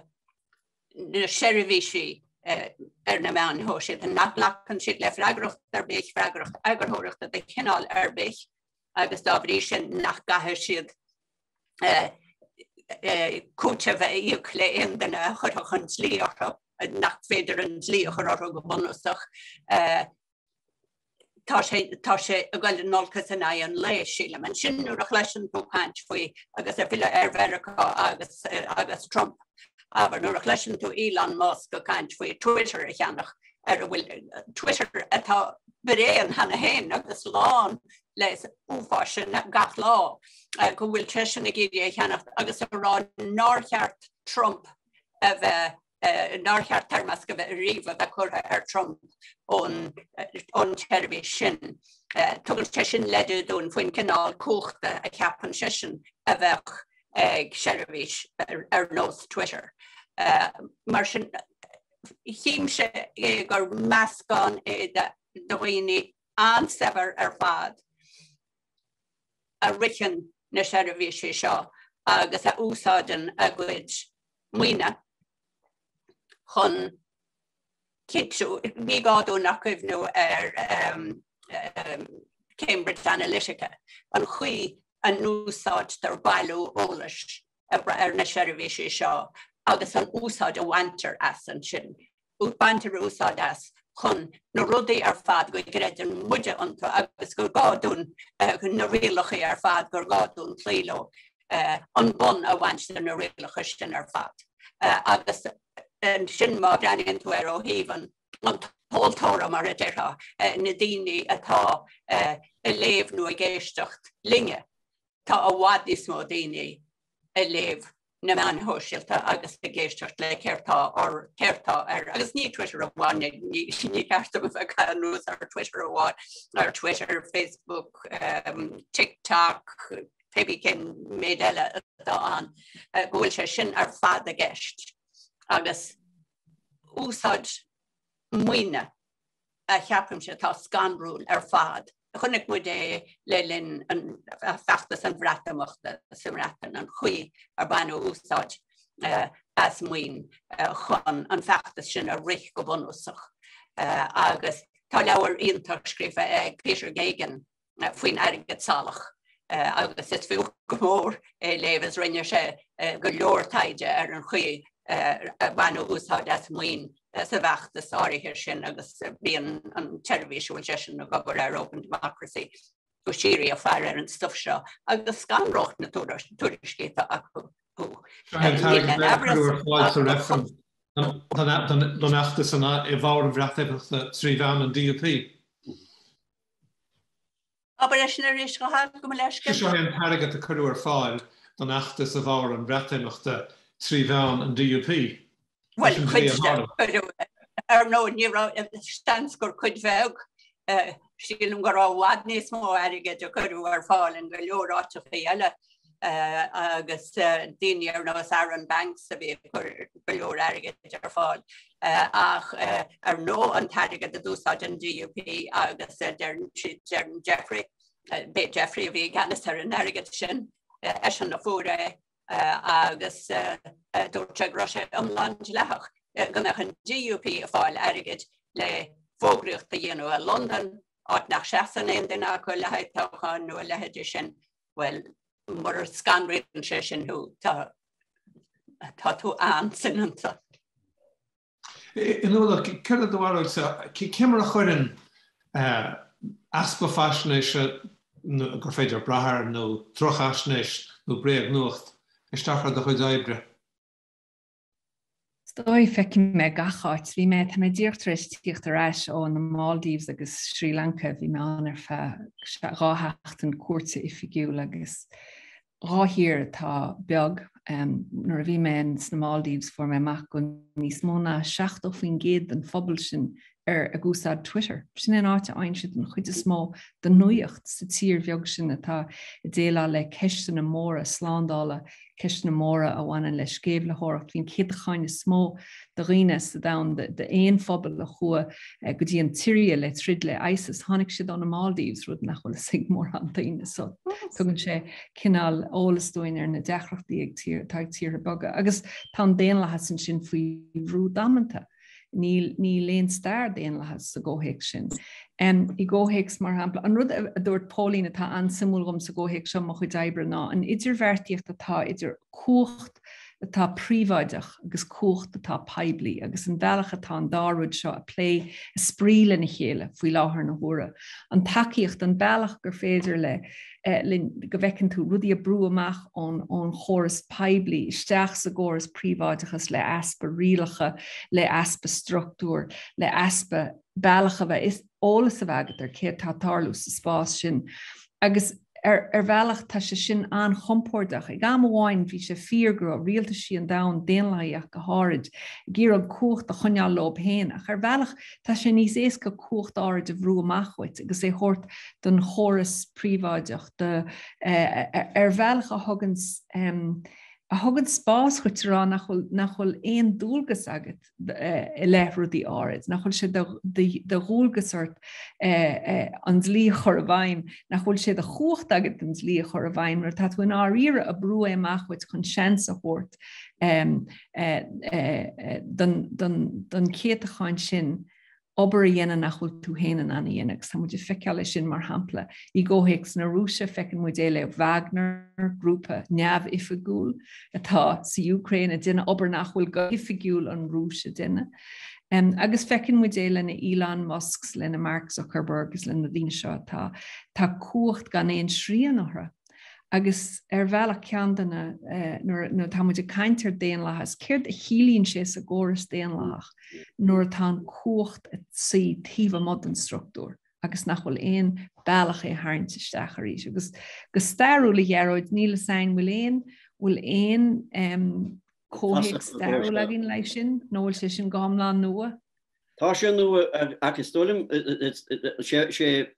na seirbhísí ar na meáin shóisialta, nach nglacann siad le freagracht ar bith, freagracht eagarthóireachta de chineál ar bith, agus dá bhrí sin nach gcaithfidh siad cúiteamh a íoc le aon duine a chuirfeadh an dlí orthu, nach féidir an dlí a chur orthu go bunúsach. Tá sé, tá sé ag dul in olcas in aghaidh an lae, sílim. Ansin nuair a chloiseann tú caint faoi, agus ag filleadh ar Mheiriceá agus, agus Trump, abair, nuair a chloiseann tú Elon Musk ag caint faoi Twitter a cheannach, ar a bhfuil Twitter atá bréan cheana féin agus lán le uafáis gach lá, go bhfuil seisean ag iarraidh é a cheannacht agus a rá nár cheart Trump a bheith, nár cheart toirmeasc a bheith ariamh a bheith curtha ar Trump ón tseirbhís sin. Tugann sé sin leide dúinn faoin gcineál cumhachta a cheapann seisean a bheadh ag seirbhís ar nós Twitter. Mar sin, chímse gur meascán é de dhaoine an-saibhir ar fad a ritheann na seirbhísí seo agus a úsáideann a gcuid maoine chun cinntiú, ní gá dúinn ach cuimhniú ar Cambridge Analytica, an chaoi a n-úsáidtear bailiú eolais ar na seirbhísí seo agus an úsáid a bhaintear as ansin. Baintear úsáid as chun na rudaí ar fad go gcreideann muide iontu agus gur gá dúinn na rialacha ar fad gur gá dúinn cloí leo, an bonn a bhaint de na rialacha sin ar fad. Agus ansin má bhreathnaíonn tú air ó thaobh an tomhaltóra, mar a déarfá, na daoine atá ag léamh nó ag éisteacht linne, tá i bhfad níos mó daoine ag léamh na meáin shóisialta agus ag éisteacht le céard tá ar, céard tá ar, agus ní Twitter amháin, ní ceart dom a bheith ag caitheamh anuas ar Twitter amháin, ar Twitter, Facebook, TikTok, pé bí cén méid eile atá ann, go bhfuil sé sin ar fad i gceist agus úsáid maoine a cheapaimse atá scanrúil ar fad. Chonaic muid é le linn feachtas an Bhreatimeachta sa mBreatain, an chaoi ar baineadh úsáid as maoin chun an feachtas sin a rith go bunúsach. Agus tá leabhar iontach scríofa ag Peter Geoghegan faoin airgead salach agus is fiú go mór é léamh is rinne sé go leor taighde ar an chaoi a baineadh úsáid as maoin sa bhfeachtas áirithe sin agus bíonn an tseirbhís a bhfuil seisean ag obair ar Open Democracy go síoraí ag faire ar an stuif seo agus scanródh na tuairiscí atá acu thú. Don fheachtas i bhfabhar an Bhreatimeachta trí mheán an DUP. Abair é sin arís, a Chathail, gabh mo leithscéal. Seo é an t-airgead a cuireadh ar fáil don fheachtas i bhfabhar an Bhreatimeachta trí mheán an DUP. Bhuel, cuid de. Cuireadh, ar ndóigh, ní raibh, seans gur cuid bheag, sílim go raibh i bhfad níos mó airgid a cuireadh ar fáil in go leor áiteachaí eile agus daoine ar nós Arron Banks a bhí ag cur go leor airgid ar fáil. Ach ar ndóigh an t-airgead a d'úsáid an DUP agus deireann siad, deireann Jeffrey, b'é Jeffrey a bhí i gceannas ar an airgead sin, eisean a fuair é agus dúirt sé go raibh sé iomlán dleathach go mbeadh an DUP ag fáil airgid le fógraíocht a dhéanamh i Londain, áit nach seasann aon duine acu le haghaidh toghcháin nó a leithéidí sin. Bhuel, mura scanraíonn sé sin thú, tá tú an-soineanta. Fhionnuala, céard é do bharúilsa, cé mar a chuireann easpa faisnéise gur féidir brath air nó drochfhaisnéis nó bréagnuacht isteach ar do chuid oibre? Is dóigh, feicim é gach áit. Bhí mé, tá mé díreach tar éis tíocht ar ais ó na Maldives agus Sri Lanka, bhí mé ann ar feadh 2 sheachtain cuairte oifigiúil agus 2 thír atá beag. Nuair a bhí mé sna Maldives fuair mé amach go bhfuil níos mó ná 70% den phobal sin ar ag úsáid Twitter. Sin é an áit a fhaigheann siad an chuid is mó den nuaíocht sa tír bheag sin atá ag déileáil le ceisteanna móra slándála, ceisteanna móra a bhaineann le sceimhlitheoireacht. Bhí an céatachán is mó de dhaoine sa domhan d'aon phobal a chuaigh go dtí an tSiria le troid le ISIS, tháinig siad ó na Maldives, rud nach bhfuil fhios ag mórán daoine. So tugann sé cineál eolas dúinn ar na deacrachtaí atá ag tíortha beaga. Agus tá an daonlathas ansin faoi bhrú damanta. Níl, níl aon stair daonlathas sa gcomhthéacs sin. I gcomhthéacs, mar shampla, an rud a dúirt Póilín atá an-suimiúil dhom sa gcomhthéacs seo mo chuid oibre ná an idirbheartaíocht atá idir cumhacht atá príobháideach agus cumhacht atá poiblí agus an bealach atá an dá rud seo ag plé, ag spraoi lena chéile faoi láthair na huaire. An tacaíocht, an bealach gur féidir le linn go bhfeiceann tú rudaí ag brú amach ón ón chóras poiblí isteach sa gcóras príobháideachas le easpa rialacha, le easpa struchtúir, le easpa bealach a bheith, eolas a bheith agat ar céard atá ag tarlú sa spás sin. Agus ar ar bhealach tá sé sin an-chompordach. Ag am amháin bhí sé fíor go raibh rialtaisí an domhain, daonlathaigh ach go háirid, ag iarraidh cumhacht a choinneáil leo féin ach ar bhealach tá sé níos éasca cumhacht áirid a bhrú amach uait agus é a thabhairt don chóras príobháideach, do, ar bhealach a thugann, a thugann spás dhuit a rá nach bhfuil, nach bhfuil aon dualgas agat i leith rudaí áirid, nach bhfuil sé de, de, de dhualgas ort an dlí a chur i bhfeidhm, nach bhfuil sé de chumhacht agat an dlí a chur i bhfeidhm nuair atá tú i ndáiríre ag brú é amach uait chun seans a thabhairt don, don, don chéatachán sin obair a dhéanamh nach bhfuil tú féin in ann a dhéanamh agus tá muid ag feiceáil é sin mar shampla i gcomhthéacs na Rúise, feiceann muid é le Wagner, grúpa neamhoifigiúil atá sa Úcráin ag déanamh obair nach bhfuil go hoifigiúil an Rúis ag déanamh. Agus feiceann muid é lena Elon Musks, lena Mark Zuckerberg agus lena daoine seo atá tá cumhacht gan aon srian orthu. Agus ar bhealach ceann de na, nuair atá muid ag caint ar daonlathas, céard a chiallaíonn sé sa gcóras daonlathach nuair atá an cumhacht ag suí taobh amuigh den struchtúr agus nach bhfuil aon bealach é a tharraingt isteach arís. Agus go stairiúil a Ghearóid, níl fhios a'inn bhfuil aon, bhfuil aon comhthéacs stairiúil againn leis sin nó bhfuil sé sin go hiomlán nua? Tá sé nua ach is dóigh liom sé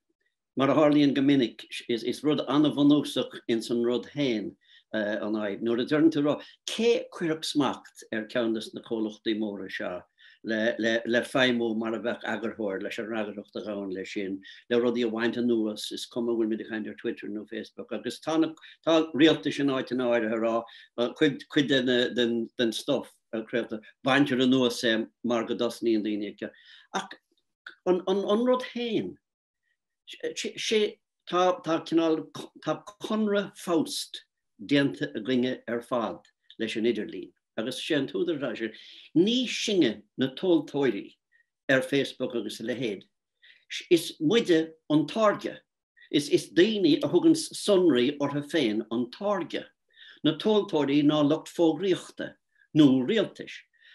Mar a tharlaíonn go minic, is rud an-bhunúsach ins an rud féin an fhadhb. Nuair a deireann tú rá, cé chuirfeadh smacht ar ceann des na comhlachtaí móra seo le feidhmiú mar a bheadh eagarthóir, leis an fhreagracht a ghabhann leis sin, le rudaí a bhaint anuas, is cuma an bhfuil muid ag caint ar Twitter nó Facebook. Agus tá tá rialtais in áiteanna áirithe ag rá, cuid cuid den den stuff a craoltar, baintear anuas é mar go dtosnaíonn daoine ag. Ach an an rud féin, Sé, tá, tá cineál, tá conradh Faust déanta againne ar fad leis an idirlíon agus sé an t-údar atá leis sin, ní sinne na tomhaltóirí ar Facebook agus a leithéid, is muide an táirge, is, is daoine a thugann sonraí orthu féin an táirge. Na tomhaltóirí ná lucht fógraíochta. nó rialtais,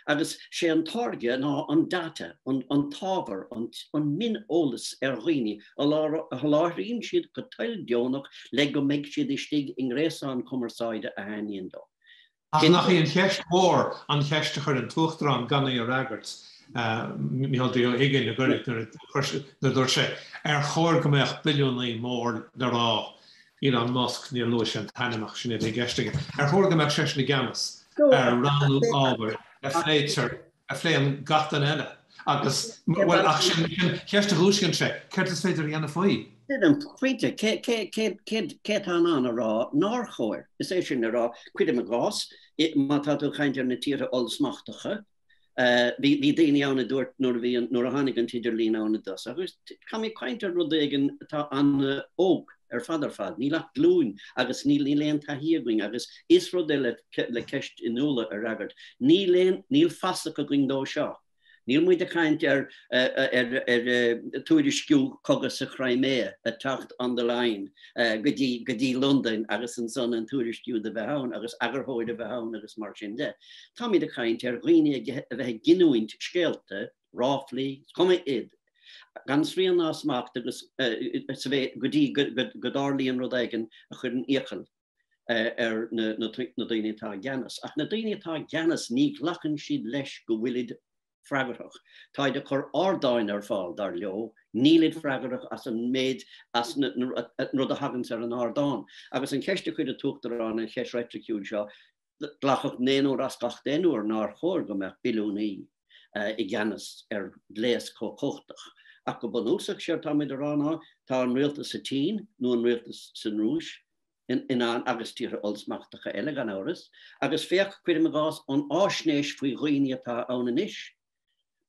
agus sé an táirge ná an data, an t-ábhar, an mion-eolas ar dhaoine a sholáthraíonn siad go toildeonach le go mbeidh siad istigh i ngréasán cumarsáide a thaitníonn leo. Ach nach í an cheist mhór an cheist a chuir an tUachtarán gan í a fhreagairt, Micheál D. Ó hUiginn, a gcuireadh nuair a dúirt sé, ar chóir go mbeadh billiúnaí mór le rá Elon Musk, níor luaigh sé an t-ainm ach sin é a bhí i gceist aige, ar chóir go mbeadh seisean i gceannas ar roghnú ábhair a phléitear, a phléann gach duine eile? Agus, bhuel, ach sin an cheist a dhúisíonn sé, céard is féidir a dhéanamh faoi? Sin an pointe, cé, cé, cé, cé, cé atá in ann a rá nár chóir? Is é sin le rá, cuirim i gcás, má tá tú ag caint ar na tíortha ollsmachtacha, Bhí daoine ann a dúirt nuair a bhí an, nuair a tháinig an t-idirlíon ann i dtosach, agus táim ag caint ar rud éigin atá an-óg ar fad ar fad, níl ach glúin agus níl, níl aon taithí againn agus is rud é le, le ceist Fhionnuala a fhreagairt, níl aon, níl fasach againn dó seo. Níl muid ag caint ar tuairisciú cogadh sa Chrimea ag teacht on the line go dtí go dtí Londain agus ansan an tuairisciú do bheith ann agus eagarthóir a bheith ann agus mar sin de. Táimid ag caint ar dhaoine a bheith ag giniúint scéalta, ráflaí, is cuma iad, gan srian ná smacht agus sa mhéid go dtí go dtarlaíonn rud éigin a chuireann iachall ar na daoine atá i gceannas. Ach na daoine atá i gceannas, ní ghlacann siad leis go bhfuilid freagarthach. Táid ag cur ardáin ar fáil, dar leo, nílid freagarthach as an méid, as an rud a thaganns ar an ardán. Agus an cheist a chuir an tUachtarán, an cheist reitriciúil seo, glacadh naonúr as gach deichniúr nár chóir go mbeadh billiúnaí i gceannas ar ghléas chomh cumhachtach. Ach go bunúsach, séard táimid a rá ná, tá an rialtas sa tSín nó an rialtas san Rúis, in ann, agus tíortha ollsmachtacha eile gan amhras, agus féach, cuirim i gcás, an fháisnéis faoi dhaoine atá ann anois.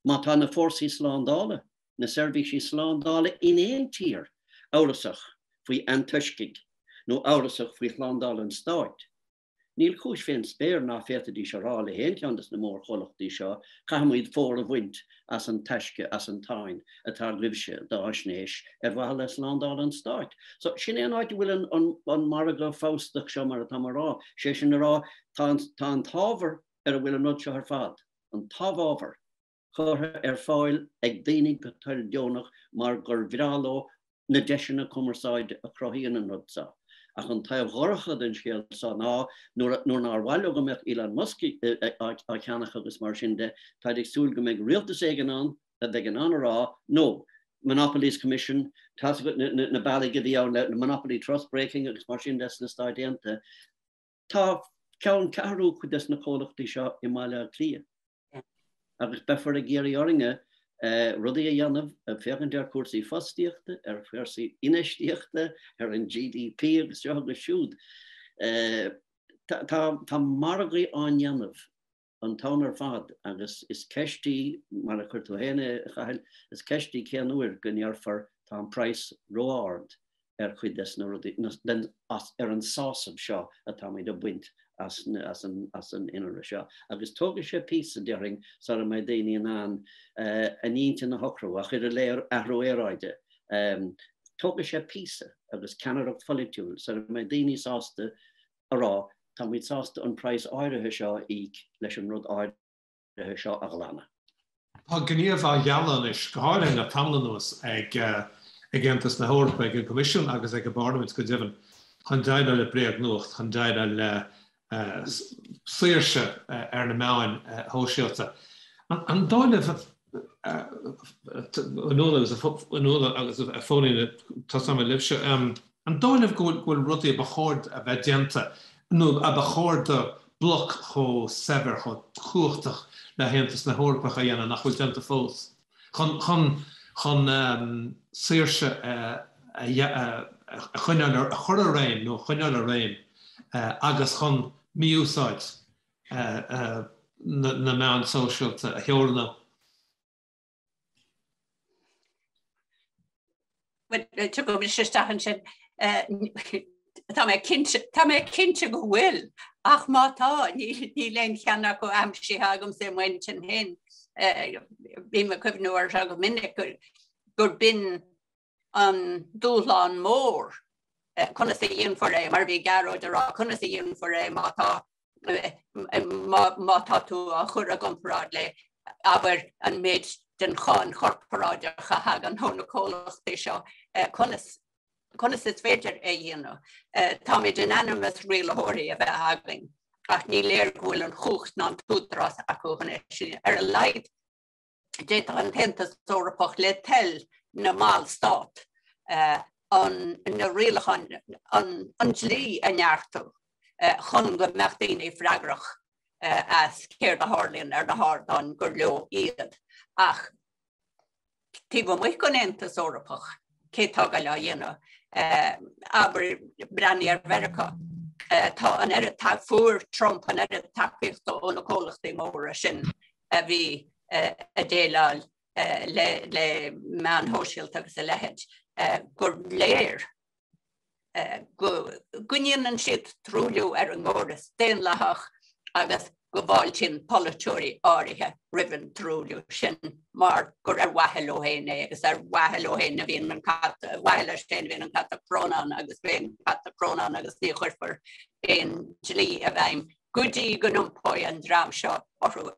Má tá na fórsaí slándála, na seirbhísí slándála in aon tír amhrasach faoi antoiscigh nó amhrasach faoi shlándáil an stáit, Níl cúis fén spéir ná féadfaidís a rá le haon cheann des na mórchomhlachtaí seo, caithfimid foghair a bhaint as an taisce, as an tsáinn atá agaibhse d'fháisnéis ar mhaithe le slándáil an stáit. So, sin é an áit a bhfuil an margadh Fástach seo mar atá mé a rá, sé sin a rá, tá an t-ábhar ar a bhfuil an rud seo ar fad, an t-amhábhar, curtha ar fáil ag daoine go toildeonach mar gur bhreá leo na deiseanna cumarsáide a chruthaíonn an rud seo. Ach an taobh dhorcha den scéal seo ná nuair nár mhaith leo go mbeadh Elon Musk á cheannach agus mar sin de, táid ag súil go mbeidh rialtas éigin ann a bheidh in ann a rá, no, Monopolies Commission, tá's agat na bealaigh a bhí ann le Monopoly Trust Breaking agus mar sin de sna Stáit Aontaithe. Tá ceanncheathrú cuid des na comhlachtaí seo i mBaile Átha Cliath. Agus beifear ag iarraidh orainne rudaí a dhéanamh, ag féachaint ar chúrsaí fostaíochta, ar chúrsaí infheistíochta, ar an GDP agus seo agus siúd. Tá margaí á ndéanamh an t-am ar fad agus is ceist í, mar a chuir tú féin é, a Chathail, is ceist í cén uair go ndéarfar tá an praghas ró-ard ar chuid des na rudaí, den, as, ar an sásamh seo atáimid a bhaint as, as an, as an innealra seo. Agus tógfaidh sé píosa, déarfainn, sara mbeidh daoine in ann a n-intinn a shocrú, ach oiread le athrú aeráide, tógfaidh sé píosa agus ceannaireacht pholaitiúil sara mbeidh daoine sásta a rá, táimid sásta an praghas áirithe seo a íoc leis an rud áirithe. seo a ghlanadh. Tá gníomh á ghealladh anois, go háirithe le tamall anuas, ag Aontas na hEorpa, ag an gCoimisiún agus ag an bParlaimint go deimhin, chun déileáil le bréagnuacht, chun déileáil le saoirse ar na meáin shóisialta. An dóigh libh, a Fhionnuala agus a Phóilín, tosóidh mé libhse, An dóigh libh go bhfuil rudaí a ba chóir a bheith déanta nó a ba chóir do bhloc chomh saibhir, chomh cumhachtach le hAontas na hEorpach a dhéanamh nach bhfuil déanta fós chun chun chun saoirse a a choinneáil a chur i réim nó a choinneáil i réim agus chun mí-úsáid na meán sóisialta a theorannú? Tiocfaidh mise isteach ansin. Tá mé cinnte, tá mé cinnte go bhfuil, ach má tá, níl aon cheann acu aimsithe agamsa i m'intinn féin. Bím ag cuimhniú air seo go minic gur b'in an dúshlán mór, conas a dhéanfar é, mar a bhí Gearóid a rá, conas a dhéanfar é má tá má tá tú á chur i gcomparáid le, abair, an méid den cháin chorparáideach a thagann ó na comhlachtaí seo, conas conas is féidir é a dhéanamh? Táimid in ainm is rialaitheoirí a bheith againn, ach ní léir go bhfuil an chumhacht ná an t-údarás acu chun é sin, ar a laghad D'fhéadfadh an tAontas Eorpach le toil na mballstát an na rialacháin, an dlí a neartú chun go mbeadh daoine freagrach as céard a tharlaíonn ar na hardáin gur leo iad. Ach taobh amuigh den Aontas Eorpach, cé tá ag goil á dhéanamh? Abair, breathnaigh ar Mheiriceá. Tá an oiread, fuair Trump an oiread tacaíochta ó na comhlachtaí móra sin a bhí ag déileáil le meáin shóisialta agus a leithéid, gur léir go ndéanann siad truailliú ar an gcóras daonlathach agus. go bhfáiltíonn polaiteoirí áirithe roimh an truailliú sin mar gur ar mhaithe leo féin é agus ar mhaithe leo féin a bhíonn an cat, ar mhaithe leis féin a bhíonn an cat ag crónán agus beidh an cat ag crónán agus ní chuirfear aon dlí i bhfeidhm go dtí go n-iompóidh an dream seo orthu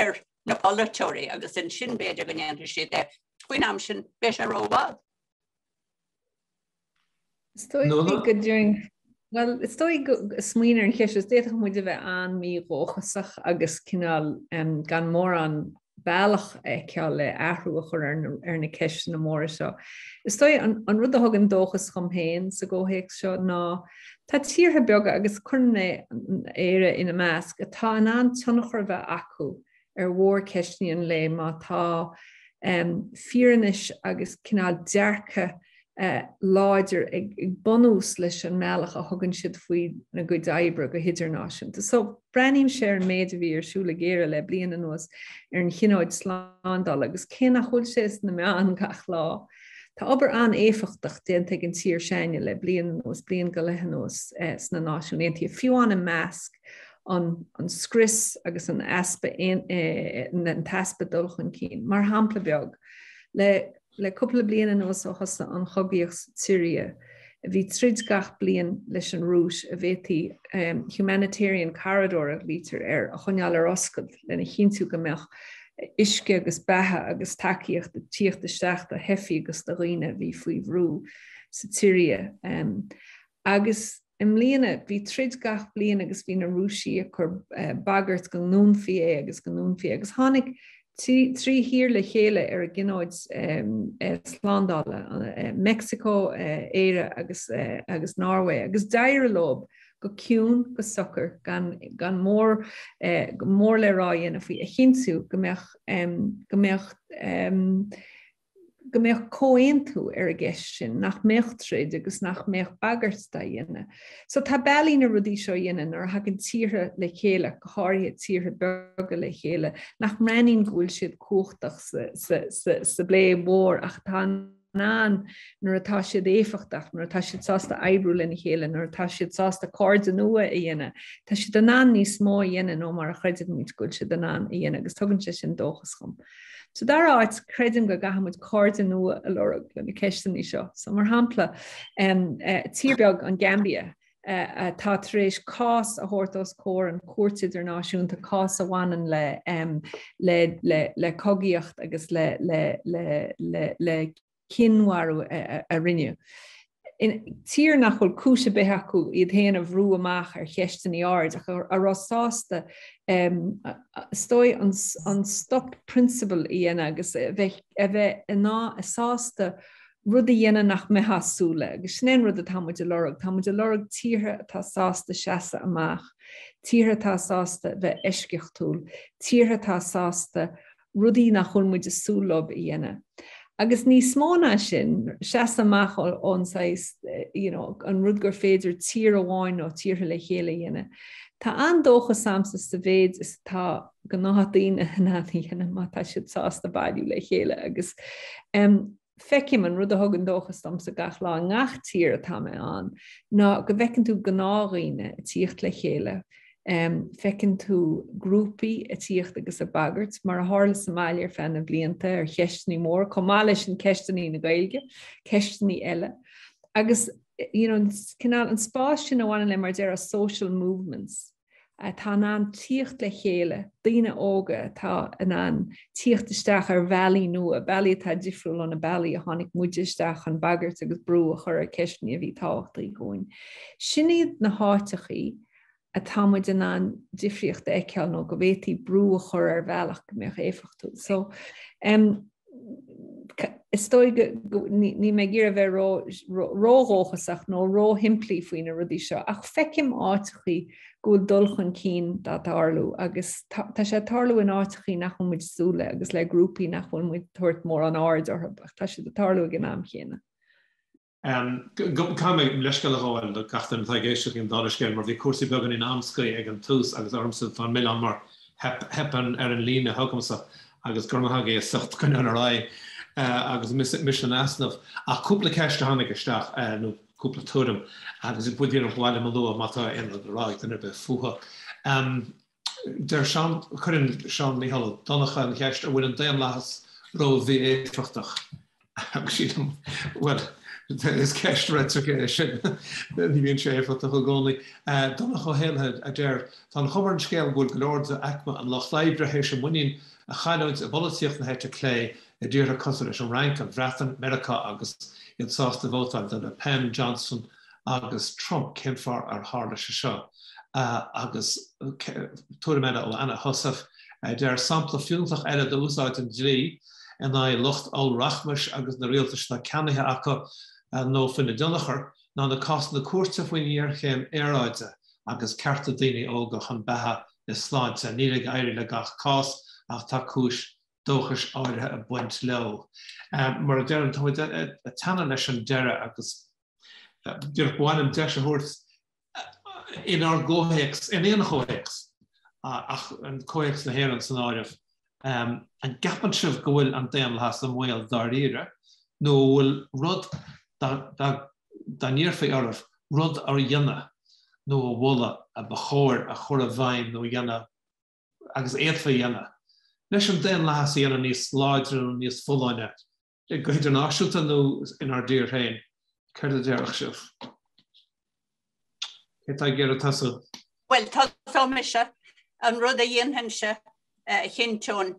ar na polaiteoirí agus ansin b'fhéidir go ndéanfaidh siad é. Faoin am sin beidh sé rómhall. Is dóigh go dtéann Bhuel, is dóigh go smaoineamh ar an cheist, is d'fhéadfadh muid a bheith an-mhídhóchasach agus cineál gan mórán bealach a fheiceáil le athrú a chur ar na ceisteanna móra seo. Is dóigh an rud a thugann dóchas dhom féin sa gcomhthéacs seo ná tá tíortha beaga, agus cuireann mé Éire ina measc, atá in ann tionchar a bheith acu ar mhórcheisteanna an lae má tá fírinne agus cineál dearcadh láidir ag bunús leis an mbealach a thugann siad faoina gcuid oibre go hidirnáisiúnta. So, breathnaímse ar an méid a bhí ar siúl ag Éire le bliain anuas ar an Thionóid Slándála agus cé nach bhfuil sé sna meáin gach lá, tá obair an-éifeachtach déanta ag an tír s'againne le bliain anuas, bliain go leith anuas sna Náisiúin Aontaithe, fiú amháin i measc an scrios agus an easpa, an t-easpa dul chun cinn. Mar shampla beag, le le cúpla bliain anuas ó thosaigh an chogaíocht sa tSiria, bhí troid gach bliain leis an Rúis an bhféadfaí humanitarian corridor a ghlaoitear air a choinneáil ar oscailt lena chinntiú go mbeadh uisce agus beatha agus tacaíocht ag tíocht isteach do theifigh agus do dhaoine a bhí faoi bhrú sa tSiria. Agus i mbliana, bhí troid gach bliain agus bhí na Rúisigh ag cur bagairt go ndúnfaí é agus go ndúnfaí é. Agus tháinig trí thír le chéile ar an dTionóid Slándála, Meicsiceo, Éire agus agus Norway, agus d'éirigh leo go ciúin, go socair, gan gan mór mór le rá a dhéanamh faoi, a chinntiú go mbeadh go mbeadh go mbeadh comhaontú ar an gceist sin, nach mbeadh troid agus nach mbeadh bagairt dá dhéanamh. So tá bealaí na rudaí seo a dhéanamh nuair a thagann tíortha le chéile, go háirithe tíortha beaga le chéile, nach mbreathnaíonn go bhfuil siad cumhachtach sa bplé mhór ach atá in ann nuair atá siad éifeachtach, nuair atá siad sásta oibriú lena chéile, nuair atá siad sásta cairde nua a dhéanamh, tá siad in ann níos mó a dhéanamh ná mar a chreideann muid go bhfuil siad in ann a dhéanamh agus tugann sé sin dóchas dhom. Sa dara háit, creidim go gcaithfidh muid cairde nua a lorg le na ceisteanna seo. So mar shampla, tír beag an Gambia, atá tar éis cás a thabhairt os comhair an Chúirt Idirnáisiúnta, cás a bhaineann le, le, le, le cogaíocht agus le, le, le, le, le cianmharú a rinneadh. Tír nach bhfuil cúis ar bith acu iad féin a bhrú amach ar cheisteanna áirid ach a raibh sásta is dóigh an stop prionsabail a dhéanamh agus a bheith a bheith in ann sásta rud a dhéanamh nach mbeifeá ag súil le. Agus sin é an rud atá muid a lorg. Tá muid a lorg tíortha atá sásta seasamh amach, tíortha atá sásta bheith eisceachtúil, tíortha atá sásta rudaí nach bhfuil muid ag súil leo a dhéanamh. Agus níos mó ná sin, seasamh amach ón saghas, you know, an rud gur féidir tír amháin nó tíortha le chéile a dhéanamh. Tá an-dóchas a'msa sa mhéid is atá gnáthdhaoine in ann a dhéanamh má tá siad sásta bailiú le chéile agus um, Feicim, an rud a thugann dóchas domsa gach lá i ngach tír atá mé ann, ná go bhfeiceann tú gnáthdhaoine ag tíocht le chéile, feiceann tú grúpaí ag tíocht agus ag bagairt, mar a tharla sa mbaile ar feadh na blianta, ar cheisteanna móra, chomh maith leis an ceisteanna na Gaeilge, ceisteanna eile. Agus you know, cineál an spás sin a bhaineann le mar a déarfá social movements, atá in ann tíocht le chéile, daoine óga atá in ann tíocht isteach ar bhealaí nua, bealaí atá difriúil ó na bealaí a tháinig muide isteach chun bagairt agus brú a chur ar ceisteanna a bhí tábhachtach dhúinn. Sin iad na háiteachaí atá muid in ann difríocht a fheiceáil nó go bhféadfaí brú a chur ar bhealach go mbeadh éifeachtúil. So, um, Is dóigh go, níl mé ag iarraidh a bheith ródhóchasach nó róshimplí faoi na rudaí seo, ach feicim áiteachaí go bhfuil dul chun cinn dá dtarlú agus tá sé ag tarlú in áiteachaí nach bhfuil muid ag súil le agus le grúpaí nach bhfuil muid ag tabhairt mórán aird orthu, ach tá siad ag tarlú ag an am chéanna. Caithfidh mé leithscéal a ghabháil do gach duine atá ag éisteacht an dara scéal mar bhí cúrsaí beagáinín amscaí ag an tús agus ormsa atá an milleán mar theip theip ar an líne chugamsa agus go raibh maith agaibh as ucht coinneáil ar aghaidh agus mise in easnamh. Ach cúpla ceist a tháinig isteach nó cúpla tuairim agus ba mhaith liom a lua má tá aon rud le rá ag duine ar bith fúthu. Deir Seán, cuireann Seán Mícheál Ó Donnchadha an cheist, an bhfuil an daonlathas ró-mhí-éifeachtach? Agus sílim, bhuel, is ceist reitrice é sin, ní bhíonn sé éifeachtach i gcónaí. Donncha Ó hÉallaithe a deir, tá an chuma ar an scéal go bhfuil go leor d'aicme an lucht oibre théis a muinín a chailliúint i bpolaitíocht na heite clé i dtíortha cosúil leis an Fhrainc, an Bhreatain, Meiriceá agus iad sásta vótáil do Le Pen, Johnson agus Trump. Cén fáth ar tharla sé seo? Agus tuairim eile ó Anna Heussaff a deir, Sampla fiúntach eile d'úsáid an dlí in aghaidh lucht ollrachmais agus na rialtais atá ceannaithe acu nó faoina dtionchar ná na cásanna cúirte faoin ngéarchéim aeráide agus cearta daoine óga chun beatha i sláinte. Níl ag éirí le gach cás ach tá cúis dóchais áirithe ag baint leo. Mar a deirim, tá muid ag teannadh leis an deireadh agus díreach ba mhaith liom deis a thabhairt inár gcomhthéacs, in aon chomhthéacs, ach an comhthéacs na hÉireann san áireamh, an gceapann sibh go bhfuil an daonlathas i mbaol dáiríre nó an bhfuil rud dá n-iarrfaí oraibh rud a dhéanamh nó a mholadh a ba chóir a chur i bhfeidhm nó a dhéanamh agus a fhéadfaí a dhéanamh, leis an daonlathas a dhéanamh níos láidre nó níos folláine, go hidirnáisiúnta nó inár dtír féin, céard a déarfadh sibh? Cé atá ag iarraidh tosú? Bhuel, tosóidh mise. An rud a dhéanfainnse, chinnteoinn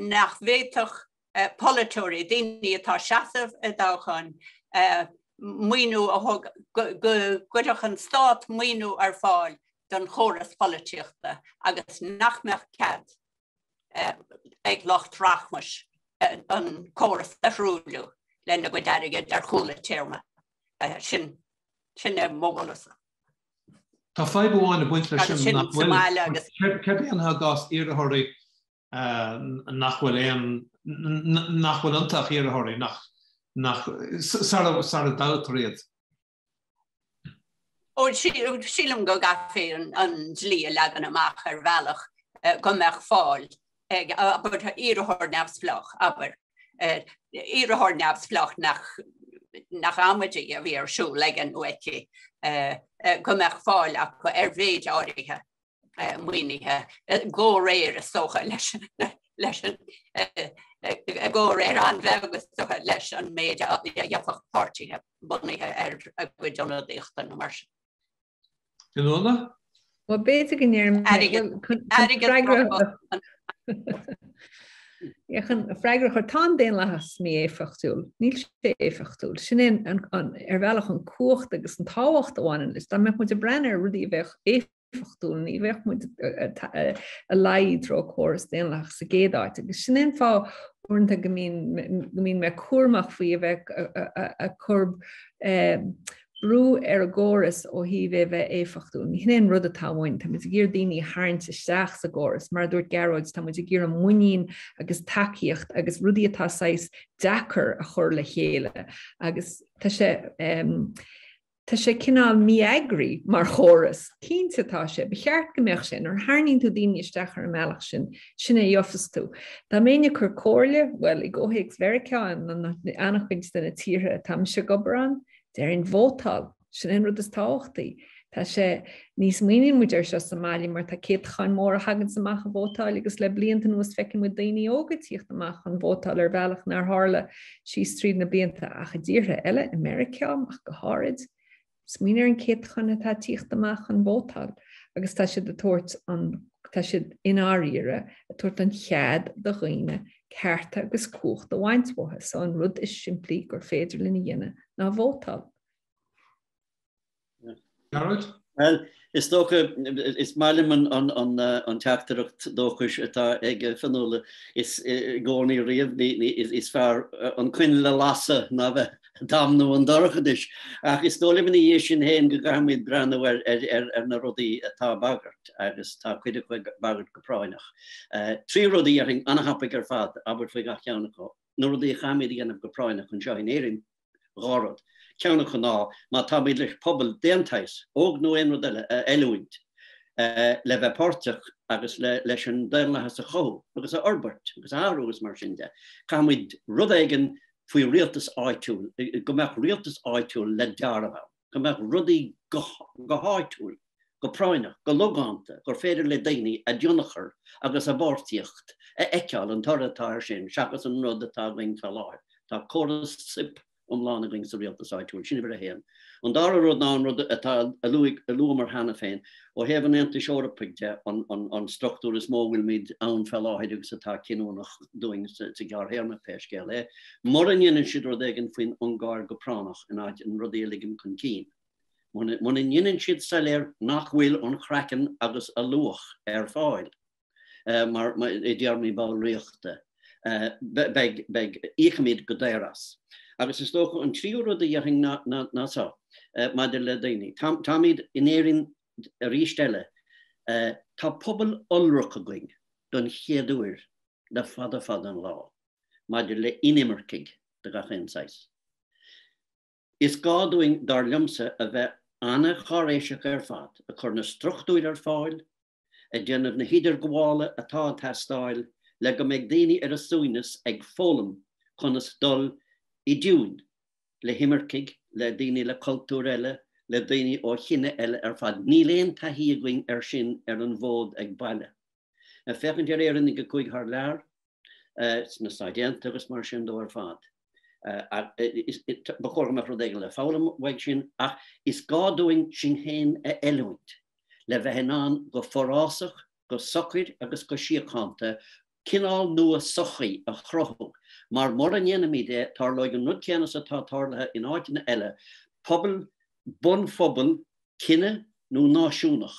nach bhféadfadh polaiteoirí, daoine atá ag seasamh i dtoghcháin, maoiniú a thug, go gcuirfeadh an stát maoiniú ar fáil don chóras polaitíochta agus nach mbeadh cead ag lucht rachmais an córas a thruailliú lena gcuid airgid ar chúla téarma. Sin sin é mo mholadhsa. Tá fadhb amháin ag baint leis sin nach bhfuil, céard a dhéanfá i gcás iarrthóirí nach bhfuil aon, nach bhfuil iontu ach iarrthóirí, nach, nach, sara, sara dtoghtar iad. Ó, sílim go gcaithfí an dlí a leagan amach ar bhealach go mbeadh fáil ag, abair, iarrthóir neamhspleách, abair, iarrthóir neamhspleách nach, nach amaidí a bhí ar siúl aige nó aici, go mbeadh fáil acu ar mhéid áirithe. maoinithe i gcomhréir is dócha leis leis an i gcomhréir an-bheag is dócha leis an méid a gheobhadh páirtithe bunaithe ar a gcuid ionadaíochta nó mar sin. Fionnuala? Bhuel, b'fhéidir go ndéarfainn chun freagra a chur, tá an daonlathas mí-éifeachtúil, níl sé éifeachtúil. Sin é ar bhealach an cumhacht agus an tábhacht a bhaineann leis. Dá mbeadh muid ag breathnú ar rudaí a bheadh éifeachtúil, ní bheadh muid ag luí i dtreo córas daonlathach sa gcéad áit. Agus sin é an fáth uaireanta go mbíonn mé cúramach faoi a bheith ag cur brú ar an gcóras ó thaobh é a bheith éifeachtúil. Ní hin é an rud atá uainn. Tá muid ag iarraidh daoine a tharraingt isteach sa gcóras. Mar a dúirt Gearóid, tá muid ag iarraidh muinín agus tacaíocht agus rudaí atá saghas deacair a chur le chéile agus tá sé tá sé cineál mí-eagraí mar chóras. Cinnte tá sé. Ba cheart go mbeadh sé. Nuair a tharraingíonn tú daoine isteach ar an mbealach sin, sin é a gheofas tú. Dá mbeinn ag cur comhairle, bhuel, i gcomhthéacs Mheiriceá, an-chuid de na tíortha atá mise ag obair ann, Déarfainn vótáil, sin é an rud is tábhachtaí. Tá sé, ní smaoiníonn muid air seo sa mbaile mar tá céatacháin móra a thaganns amach a vótáil agus le blianta anuas feiceann muid daoine óga ag tíocht amach chun vótáil ar bhealach nár tharla síos tríd na blianta ach i dtíortha eile, i Meiriceá ach go háirid, smaoinigh ar an céatachán atá ag tíocht amach chun vótáil agus tá siad ag tabhairt an, tá siad i ndáiríre ag tabhairt an chead do dhaoine cearta agus cumhacht a bhaint uathu. So an rud is simplí gur féidir linn a dhéanamh ná vótáil. Gearóid? Bhuel, is dócha, is maith liom an teachtaireacht dóchais atá ag Fionnuala. Is i gcónaí riamh, is fearr an coinneal a lasadh ná bheith ag damnú an dorchadais. Ach is dóigh liom ina dhiaidh sin féin go gcaithfimid breathnú ar na rudaí atá ag bagairt agus tá cuid acu ag bagairt go práinneach. 3 rud a dhéarfainn an-thapaidh ar fad, abairt faoi gach ceann acu. Na rudaí a chaithfimid a dhéanamh go práinneach anseo in Éirinn, 2 rud. Ceann acu ná, má táimid leis pobal d'aon tsaghas, óg nó aon rud eile, a oiliúint le bheith páirteach agus leis an daonlathas a chothú agus a fhorbairt agus a athrú agus mar sin de, caithfimid rud éigin faoi rialtas áitiúil, go mbeadh rialtas áitiúil le deáramh ann, go mbeadh rudaí go háitiúil, go. go práinneach, go logánta, gur féidir le daoine a dtionchar agus a bpáirtíocht a fheiceáil, an toradh atá air sin, seachas an rud atá againn fé láthair. Tá córas soip iomlán againn sa rialtas áitiúil. Sin uimhir a haon. An dara rud ná an rud atá a luaigh, a luamar cheana féin, ó thaobh an Aontais Eorpaigh de, an, an, an struchtúr is mó a bhfuilimid ann fé láthair agus atá cinniúnach dúinn sa, sa ghearrthéarma pé scéal é, mura ndéanann siad rud éigin faoin Ungáir go práinneach in áit na rudaí a ligean chun cinn, muna, muna ndéanann siad soiléir nach bhfuil an craiceann agus a luach ar fáil. mar i dtéarmaí ballraíochta, beidh, beidh, íocfaimid go daor as. Agus is dócha an tríú rud a dhéarfainn ná, ná seo, maidir le daoine. Táimid in Éirinn arís eile, tá pobal iolrach againn don chéad uair le fada fada an lá maidir le inimircigh de gach aon saghas. Is gá dúinn, dar liomsa, a bheith an-cháiréiseach ar fad, ag cur na struchtúir ar fáil, ag déanamh na hidirghabhála atá ag teastáil le go mbeidh daoine ar a suaimhneas ag foghlaim conas dul i dtiúin le himircigh, le daoine le cultúir eile, le daoine ó chine eile ar fad. Níl aon taithí againn air sin ar an bhfód ag baile. Ag féachaint ar Éireannaigh a chuaigh thar lear, sna Stáit Aontaithe agus mar sin dó ar fad. Ba chóir go mbeadh rud éigin le foghlaim uaidh sin ach is gá dúinn sinn féin a oiliúint le bheith in ann go forásach, go socair agus go síochánta cineál nua sochaí a chruthú mar mura ndéanfaimid é tarlóidh an rud céanna is atá tarlaithe in áiteanna eile, pobal, bunphobal cine nó náisiúnach.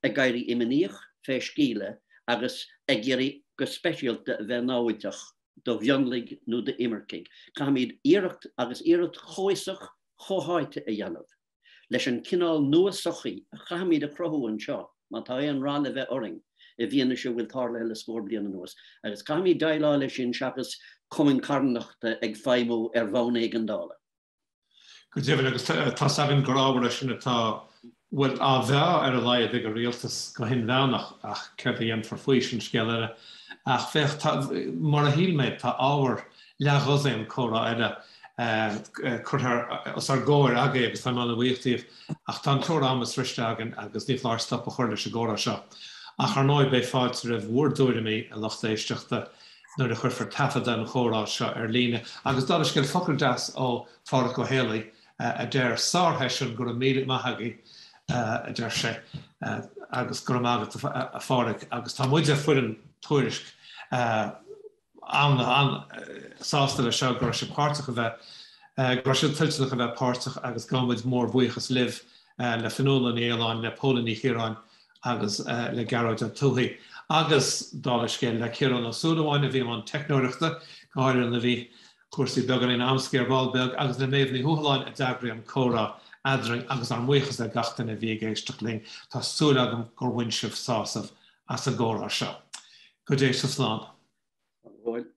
ag éirí iomaíoch fé scaoileadh agus ag iarraidh go speisialta a bheith námhaideach do mhionlaigh nó d'imircigh. Caithfimid iarracht agus iarracht chomhfhiosach chomhtháite a dhéanamh leis an cineál nua sochaí a chaithfimid a chruthú anseo má tá aon rath le bheith orainn i bhfianaise a bhfuil tarlaithe le scór bliain anuas. Agus caithfimid déileáil leis sin seachas cumainn carthanachta ag feidhmiú ar bhonn éigeandála. Go deimhin, agus tá's againn gur ábhar é sin atá, bhuel, á mheá ar a laghad ag an rialtas go hinmheánach, ach céard a dhéanfar faoi, sin scéal eile. Ach féach, tá, mar a shíl mé, tá ábhar leathdhosaen comhrá eile curtha os ár gcomhair agaibh agus táim an-bhuíoch díobh, ach tá an teora ama sroiste againn agus ní foláir stop a chur leis an gcomhrá seo. Ach ar ndóigh, beidh fáilte roimh bhur dtuairimí, a lucht éisteachta. nuair a chuirfear taifeadadh an chomhrá seo ar líne. Agus dála scéil, focal deas ó Phádhraic Ó Héalaí a deir, Sársheisiún, go raibh míle maith agaibh, a deir sé, agus go raibh maith agat a Phádhraic. Agus tá muide, foireann Tuairisc, an-sásta leis seo, go raibh sibh páirteach a bheith, go raibh sibh toilteanach a bheith páirteach agus gabhaimid mórbhuíochas libh, le Fionnuala Ní Aoláin, le Póilín Ní Chiaráin, agus le Gearóid Ó Tuathaigh agus, dála scéil, le Ciarán Ó Súilleabháin a bhí i mbun teicneoireachta, go háirithe nuair a bhí cúrsaí beagáinín amscaí ar ball beag, agus le Méabh Ní Thuathaláin a d'eagraigh an comhrá eadrainn agus ár mbuíochas le gach duine a bhí ag éisteacht linn. Tá súil agam gur bhain sibh sásamh as an gcomhrá seo. Go dté sibh slán. Slán go fóill.